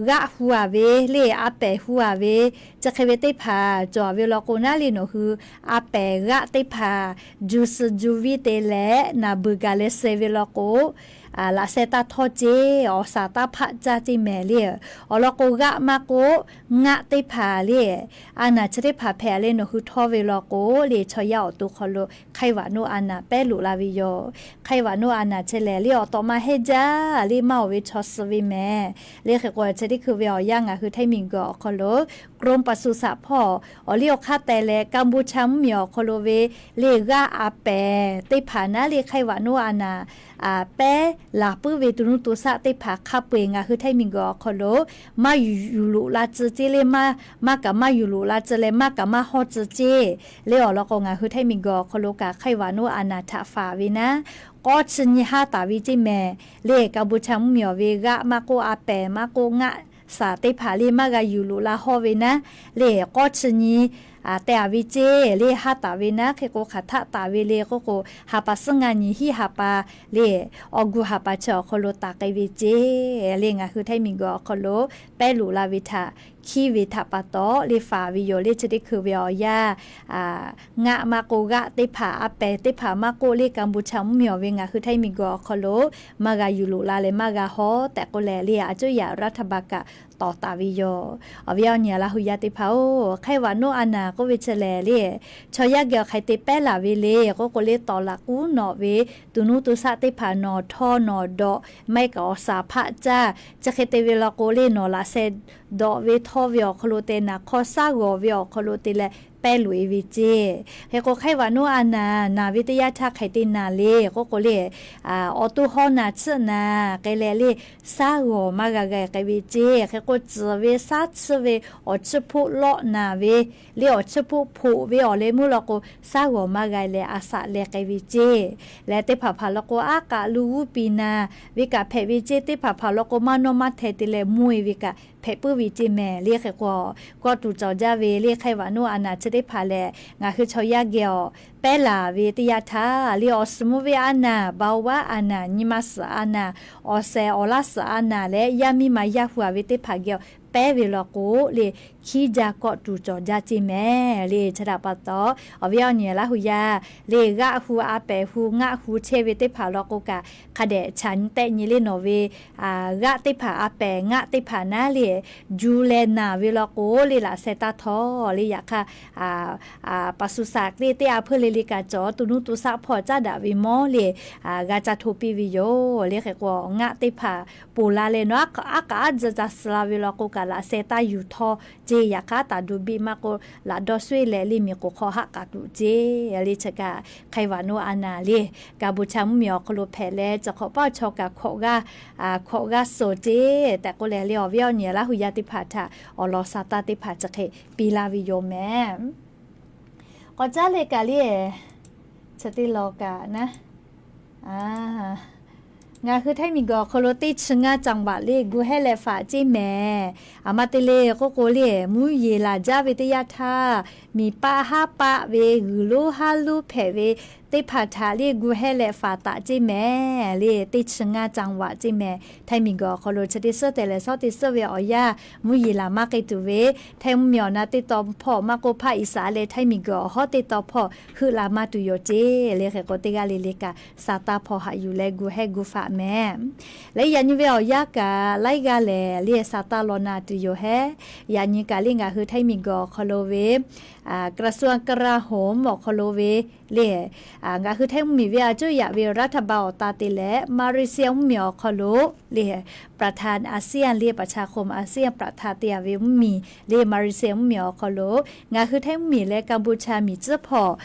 g'aˆ hu-a ve lehˬ a pehˍ hu-a ve, chi hk'e ve teˇ hpaˍ cawˬ ve law k'o naˉ lehˬ nawˬ hui a pehˍ g'aˆ teˇ hpaˍ ju suh ju viˉ te leh naˍ beuˬ gaˬ leh suh ve law k'o, laꞈ sheh taˇ htawˇ ceˇ, awˬ shaˍ taˇ hpaˆ caˇ ceˇ mehˍ lehˬ. Awˬ lawn k'o g'aˆ maˇ k'oˆ ngaˆ teˇ hpaˍ lehˬ, a naˍ chi teˇ hpaˍ hpehꞈ leh nawˬ hui htawˇ ve law k'o lehˬ chaw yaˇ awˬ to hk'aw lo ไข้หวัด naw a naˍ pehˉ loꞈ la ve yoˬ. ไข้หวัด naw a naˍ chi lehˬ lehˬ awˬ tawꞈ ma hehnˇ jaˇ lehˬ maˇ oˬ ve chaw suh ve mehˍ lehˬ. Hk'e k'o, chi teˇ hkui ve awˬ yanˇ ngaˬ hui Htaiˇ miˬguiˬ awˬ hk'aw lo กรมปศุสัตว์ hpawˇ awˬ liˇ awˬ hk'aˇ teh leh Kaˍboˍchaˍ mvuhˇmiˬ awˬ hk'aw lo ve lehˬ g'aˆ a pehˍ teˇ hpaˍ naˉ lehˬ ไข้หวัด naw a naˍ pehˉ laˬ puiˉ ve to nuˇ to shaˆ teˇ hpaˍ hk'a peu-eˬ ngaˬ hui Htaiˇ miˬguiˬ awˬ hk'aw lo maˇ yuˬ loꞈ la tcuh ceˇ lehˬ, maˇ kaꞈ maˇ yuˬ loꞈ la tcuh leh maˇ kaꞈ maˇ hawˇ tcuh ceˇ lehˬ. Awˬ lawn k'o ngaˬ hui Htaiˇ miˬguiˬ awˬ hk'aw lo kaꞈ ไข้หวัด naw a naˍ htaꞈ faˍ ve naˉ k'awˇ chi nyi haˉ taˍ ve ceˇ mehˍ lehˬ. Kaˍboˍchaˍ mvuhˇmiˬ awˬ ve g'aˆ maˇ k'oˆ a pehˍ maˇ k'oˆ ngaˆ shaˍ teˇ hpaˍ lehˬ maˇ g'a yuˬ loꞈ la hawˇ ve naˉ lehˬ k'awˇ chi nyi teh-a ve ceˇ lehˬ haˉ taˍ ve naˉ. Hk'e k'o, hk'aˬ htaˆ taˍ ve lehˬ k'oˆ k'o, ha pa suhˉ ngaˇ nyi hiˉ ha pa lehˬ awˬ gu ha pa chi awˬ hk'aw lo taˍ k'ai ve ceˇ lehˬ. Ngaˬ hui Htaiˇ miˬguiˬ awˬ hk'aw lo pehˉ loꞈ la ve htaꞈ hkiˇ ve htaꞈ pa taw lehˬ faˍ ve yoˬ lehˬ. Chi teˇ hkui ve awˬ yanˇ ngaˆ maˇ k'oˆ g'aˆ teˇ hpaˍ a pehˍ teˇ hpaˍ maˇ k'oˆ lehˬ Kaˍboˍchaˍ mvuhˇmiˬ awˬ ve ngaˬ hui Htaiˇ miˬguiˬ awˬ hk'aw lo maˇ g'a yuˬ loꞈ la leh maˇ g'a hawˇ tehꞈ k'oˆ leh lehˬ aˬ cuˇ yaꞈ รัฐบาล kaꞈ tawˍ taˍ ve yoˬ. Awˬ viˉ awˬ nyi a laˇ hui yaˇ teˇ hpaˍ-oˬ, ไข้หวัด naw a naˍ k'oˆ ve chi lehˬ lehˬ chaw yaˇ geh awˬ hk'e te pehˉ laˬ ve lehˬ k'oˆ k'o lehˬ tawˍ laꞈ k'uˉ nawꞈ ve to nuˇ to shaˆ teˇ hpaˍ nawˬ htawˇ nawˬ dawꞈ maˇ heˆ kaꞈ awˬ shaˍ hpaˆ caˇ, chi hk'e te ve law k'o lehˬ nawˬ laꞈ sheh dawꞈ ve htawˇ ve awˬ hk'aw lo te naˍ hk'aw shaˉ g'awˬ ve awˬ hk'aw lo te leh pehˉ loꞈ-e ve ceˇ. Hk'e k'o, ไข้หวัด naw a naˍ naˍ ve teˇ yanˇ htaˇ hk'e te naˍ lehˬ k'oˆ k'o lehˬ, awˬ to hawˇ naˍ chiˆ naˍ k'ai leh lehˬ shaˉ g'awˬ maˇ g'a g'a k'ai ve ceˇ. Hk'e k'o, tcuhˍ ve shaˉ chiˆ ve awˬ chiˇ hpoˆ lawˆ naˍ ve lehˬ awˬ chiˇ hpoˆ hpoꞈ ve awˬ leh meuˇ law k'o shaˉ g'awˬ maˇ g'a leh a shaꞈ leh k'ai ve ceˇ. Lehˬ teˇ hpaˍ hpaˍ law k'o aˉ k'aꞈ lu g'uˇ piˍ naˍ ve kaꞈ hpehꞈ ve ceˇ. Teˇ hpaˍ hpaˍ law k'o maˇ nawˇ maˇ hteh te leh mvuhˇ-e ve kaꞈ hpehꞈ puiˉ ve ceˇ mehˍ lehˬ. Hk'e k'o, kawˆ tuˬ cawˬ jaˇ ve lehˬ ไข้หวัด naw a naˍ chi teˇ hpaˍ lehˬ ngaˬ hui chaw yaˇ geh awˬ pehˉ laˬ ve teˇ yanˇ htaˇ lehˬ awˬ suhˍ mvuhˇ venˇ a naˍ, เบาหวาน a naˍ, นอนไม่หลับ a naˍ, อ่อนแอ awˬ laˇ suhˍ a naˍ leh yaˇ miˇ ma yaˇ hu-a ve teˇ hpaˍ geh awˬ pehˇ ve law k'o le, hkiˉ jaˇ kawˆ tuˬ cawˬ jaˇ ceˇ mehˍ le. Chi htaꞈ pa taw, awˬ viˉ awˬ nyi Laˇ hu yaˇ le, g'aˆ hu a pehˍ hu ngaˆ hu chehˇ ve teˇ hpaˍ law k'o kaꞈ, hk'a dehꞈ chaꞈ nyi tehˆ nyi le nawˬ ve g'aˆ teˇ hpaˍ a pehˍ ngaˆ teˇ hpaˍ naˉ le, ju leh naˬ ve law k'o le laꞈ sheh taˇ htawˇ le. Yaꞈ hk'aˇ, pa su saˍ k'e teˇ a hpeuˇ le le kaꞈ cawˬ, to nuˇ to shaˆ hpawˇ caˉ daꞈ ve mawˇ le g'a ca hto piˇ ve yoˬ le. Hk'e k'o, ngaˆ teˇ hpaˍ ponˬ la leh nawˬ aˉ k'aꞈ aˉ k'aꞈ aˉ tcuh ca suh la ve law k'o kaꞈ, laꞈ sheh taˇ yuˬ htawˇ ceˇ. Yaꞈ hk'aˇ, taˍ duˬ biˇ maˇ k'o, laꞈ dawˇ shueˇ leh le miˬ k'oˍ hk'aw haˆ k'aꞈ tuˬ ceˇ le. Chi kaꞈ hk'e vaꞈ naw a naˍ le, Kaˍ bon cha mvuhˇ miˬ awˬ hk'aw lo hpehꞈ leh, chi hk'awꞈ paˆ chaw kaꞈ hkawꞈ g'aˇ, hkawꞈ g'aˇ suh ceˇ tehꞈ k'oˆ leh le, awˬ viˉ awˬ nyi Laˇ hu yaˇ teˇ hpaˍ htaꞈ awˬ lawn sa taˇ teˇ hpaˍ chi hk'e piˇ laˇ ve yoˬ mehˍ. K'awꞈ caˉ leh kaꞈ le, chi teˇ law kaꞈ naˉ, ngaˬ hui Htaiˇ miˬ guiˬ awˬ hk'aw lo teˇ chi ngaˇ จังหวัด le gu hehˉ leh faꞈ ceˇ mehˍ. Aˬ ma te le k'oˆ k'o le, mvuhˇ yeˬ laˬ jaˇ ve teˇ yanˇ htaˇ, miˬ paˆ haˉ paˆ ve g'uiˬ lonˉ haˉ lonˉ hpehꞈ ve teˇ hpaˍ htaꞈ le gu hehˉ leh faꞈ taˍ ceˇ mehˍ le. Teˇ chi ngaˇ จังหวัด ceˇ mehˍ. Htaiˇ miˬ guiˬ awˬ hk'aw lo chi teˇ suhˉ tehꞈ leh shawˉ teˇ suhˉ ve awˬ yanˇ mvuhˇ yeˬ laˬ maˇ k'ai tuˬ ve, Htaiˇ mvuhˇ miˬ awˬ na teˇ taw hpawˇ maˇ k'oˆ, hpaˆ iˍsaˍ leh Htaiˇ miˬ guiˬ awˬ hawˉ teˇ taw hpawˇ heuˆ la maˇ tuˬ yoˬ ceˇ le. Hk'e k'o, teˇ g'aˇ le le kaꞈ sa taˇ hpaw haꞈ yuˬ leh gu hehˉ gu faꞈ mehˍ. Leh yaꞈ nyi ve awˬ yanˇ kaꞈ laiˉ g'aˇ lehˬ le, sa taˇ law na tuˬ yoˬ hehˉ. Yaꞈ nyi kaꞈ le, ngaˬ hui Htaiˇ miˬ guiˬ awˬ hk'aw lo ve กระทรวงกลาโหม awˬ hk'aw lo ve le, ngaˬ hui Htaiˇ mvuhˇ miˬ ve a cuˇ yaꞈ ve รัฐบาล awˬ ta te leh, Malaysia mvuhˇ miˬ awˬ hk'aw lo le, ประธานอาเซียน le ประชาคมอาเซียน ประธาน te a ve mvuhˇ miˬ le, Malaysia mvuhˇ miˬ awˬ hk'aw lo ngaˬ hui Htaiˇ mvuhˇ miˬ leh Kaˍbonˍchaˍ miˬ tcuhˉ hpawˇ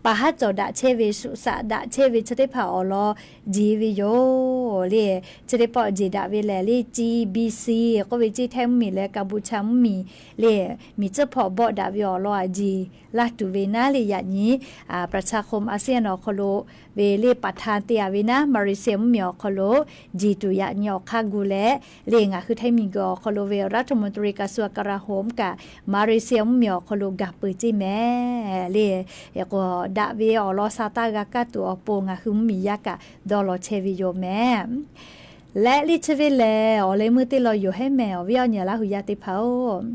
pa haˉ cawˬ daꞈ chehˇ ve, shuꞈ shaꞈ daꞈ chehˇ ve chi teˇ hpaˍ awˬ lawn jeˬ ve yoˬ le. Chi teˇ pawˆ jeˬ daꞈ ve lehˬ le, C B C k'oˆ ve ceˇ, Htaiˇ mvuhˇ miˬ leh Kaˍbonˍchaˍ mvuhˇ miˬ le, miˬ tcuhˉ hpawˇ bawˆ daꞈ ve awˬ lawn a jeˬ laˇ tuˬ ve naˉ le. Yaꞈ nyi ประชาคมอาเซียน awˬ hk'aw lo ve le ประธาน te a ve naˉ, Malaysia mvuhˇ miˬ awˬ hk'aw lo jeˬ tuˬ yaꞈ nyi awˬ hk'aˇ gu leh le, ngaˬ hui Htaiˇ miˬ guiˬ awˬ hk'aw lo ve รัฐมนตรีกระทรวงกลาโหม kaꞈ Malaysia mvuhˇ miˬ awˬ hk'aw lo gaˬ peuˬ ceˇ mehˍ le. Hk'e k'o, daꞈ ve awˬ lawn sa taˇ g'a kaˇ tuˬ awˬ pon ngaˬ hui mvuhˇ miˬ yaˇ kaꞈ dawˇ law chehˇ ve yoˬ mehˍ. Leh le chi ve lehˬ, awˬ leh meuˇ teˇ law yoˬ hehˉ mehˍ, awˬ viˉ awˬ nyi Laˇ hu yaˇ teˇ hpaˍ-oˬ.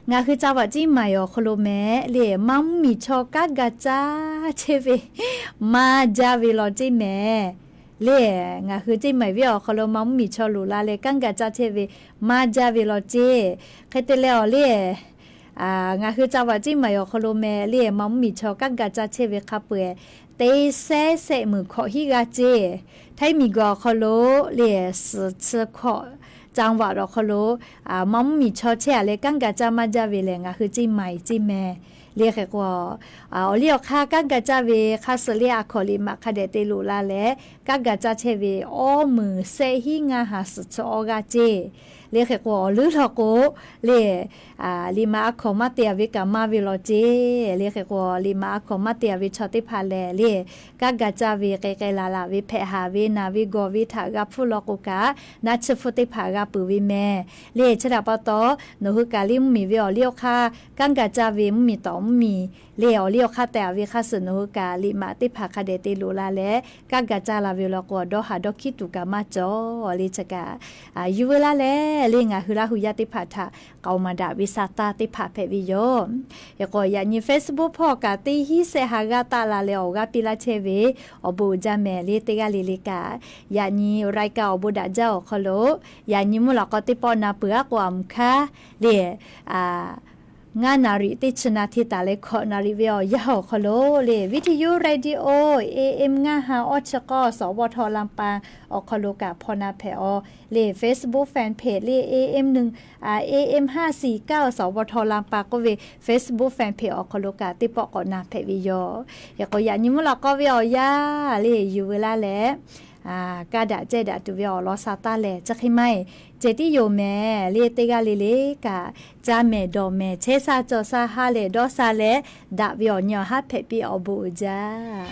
Ngaˬ hui จังหวัดเชียงใหม่ awˬ hk'aw lo mehˍ le, Manˇ mvuhˇ miˬ chaw kanˉ ga caˇ chehˇ ve maˇ jaˇ ve law ceˇ mehˍ le. Ngaˬ hui เชียงใหม่ venˇ awˬ hk'aw lo Manˇ mvuhˇ miˬ chaw loꞈ la leh kanˉ ga caˇ chehˇ ve maˇ jaˇ ve law ceˇ. Hk'e te leh awˬ le, ngaˬ hui จังหวัดเชียงใหม่ awˬ hk'aw lo mehˍ le, Manˇ mvuhˇ miˬ chaw kanˉ ga caˇ chehˇ ve hk'a peu-eˬ teˇ sehˉ sehˆ meunˍ hkawꞈ hiˉ g'aˇ ceˇ. Htaiˇ miˬ guiˬ awˬ hk'aw lo le, suhˍ chi hkawꞈ จังหวัด awˬ hk'aw lo Manˇ mvuhˇ miˬ chaw chehˇ a leh kanˉ ga caˇ maˇ jaˇ ve lehˬ, ngaˬ hui เชียงใหม่ ceˇ mehˍ le. Hk'e k'o, awˬ liˇ awˬ hk'aˇ kanˉ ga caˇ ve hk'a suhˍ le, a hkawꞈ liꞈ maꞈ hk'a dehꞈ te loꞈ la leh, kanˉ ga caˇ chehˇ ve awˇ meunˍ sehˆ hiˉ ngaˇ ha suhˍ chi awˇ g'aˇ ceˇ le. Hk'e k'o, awˬ leuˉ law k'o le, liꞈ maꞈ a hkawꞈ maˇ te a ve kaꞈ maˇ ve law ceˇ le. Hk'e k'o, liꞈ maꞈ a hkawꞈ maˇ te a ve chaw teˇ hpaˍ lehˬ le, kanˉ ga caˇ ve k'ai k'ai laˬ laˬ ve, hpehꞈ haˍ ve, naˬ ve gawˬ ve htaꞈ g'a hpfuhˇ law k'o kaꞈ, naˆ chi hpfuhˇ teˇ hpaˍ g'a peuˬ ve mehˍ le. Chi htaꞈ pa taw, nawˬ hui kaꞈ le mvuhˇ miˬ ve awˬ liˇ awˬ hk'aˇ kanˉ ga caˇ ve mvuhˇ miˬ tawˍ mvuhˇ miˬ le, awˬ liˇ awˬ hk'aˇ tehꞈ a ve hk'a suhˍ nawˬ hui kaꞈ liꞈ maꞈ teˇ hpaˍ hk'a dehꞈ te loꞈ la leh, kanˉ ga caˇ la ve law k'o, dawˇ haˍ dawˇ hkiˉ tuˬ kaꞈ maˇ cawˬ le. Chi kaꞈ yuˬ veu laˇ leh le, ngaˬ hui Laˇ hu yaˇ teˇ hpaˍ htaꞈ k'aoˍ maˍ daꞈ ve sa taˇ teˇ hpaˍ hpehꞈ ve yoˬ. Hk'e k'o, yaꞈ nyi Facebook hpawˇ kaꞈ teˇ hinˉ sehˆ ha g'aˇ taˆ la leh awˬ g'aˇ piˇ laˇ chehˇ ve awˬ bon uiˍ jaˇ mehˍ le. Teˇ g'aˇ le le kaꞈ, yaꞈ nyi รายการ awˬ bon daꞈ jaˇ awˬ hk'aw lo, yaꞈ nyi mvuhˇ lawꞈ k'aw teˇ pawˆ na peuˬ aˉ k'o, aˬ mvuhˬ hkanˉ le ngaˇ naˍ riˍ teˇ chi na hteˇ taˍ leh hkawꞈ naˍ riˍ ve awˬ yanˇ awˬ hk'aw lo le, วิทยุ radio A M ngaˇ ha awˇ chi k'awˇ สวท ลำปาง awˬ hk'aw lo kaꞈ hpaw na hpehꞈ-aw le. Facebook fan page le A M นึ่ง A M ห้าสี่เก้า สวท ลำปาง k'oˆ ve Facebook fan page awˬ hk'aw lo kaꞈ teˇ pawˆ k'awꞈ na hpehꞈ ve yoˬ. Hk'e k'o, yaꞈ nyi mvuhˇ lawꞈ k'aw ve awˬ yanˇ le yuˬ veu laˇ leh, kaˇ daꞈ cehˇ daꞈ tuˬ ve awˬ lawn sa taˇ lehˬ, chi hk'e maˇ heˆ, cehˬ tiˉ yoˬ mehˍ le. Teˇ g'aˇ le le kaꞈ, caˇ mehˍ dawˬ mehˍ, chehˇ sha cawˬ sha ha lehˬ dawˇ sha leh, daꞈ ve awˬ nyi awˬ haˉ hpehꞈ piˇ awˬ bon uiˍ jaˇ.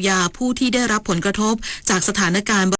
ยาผู้ที่ได้รับผลกระทบจากสถานการณ์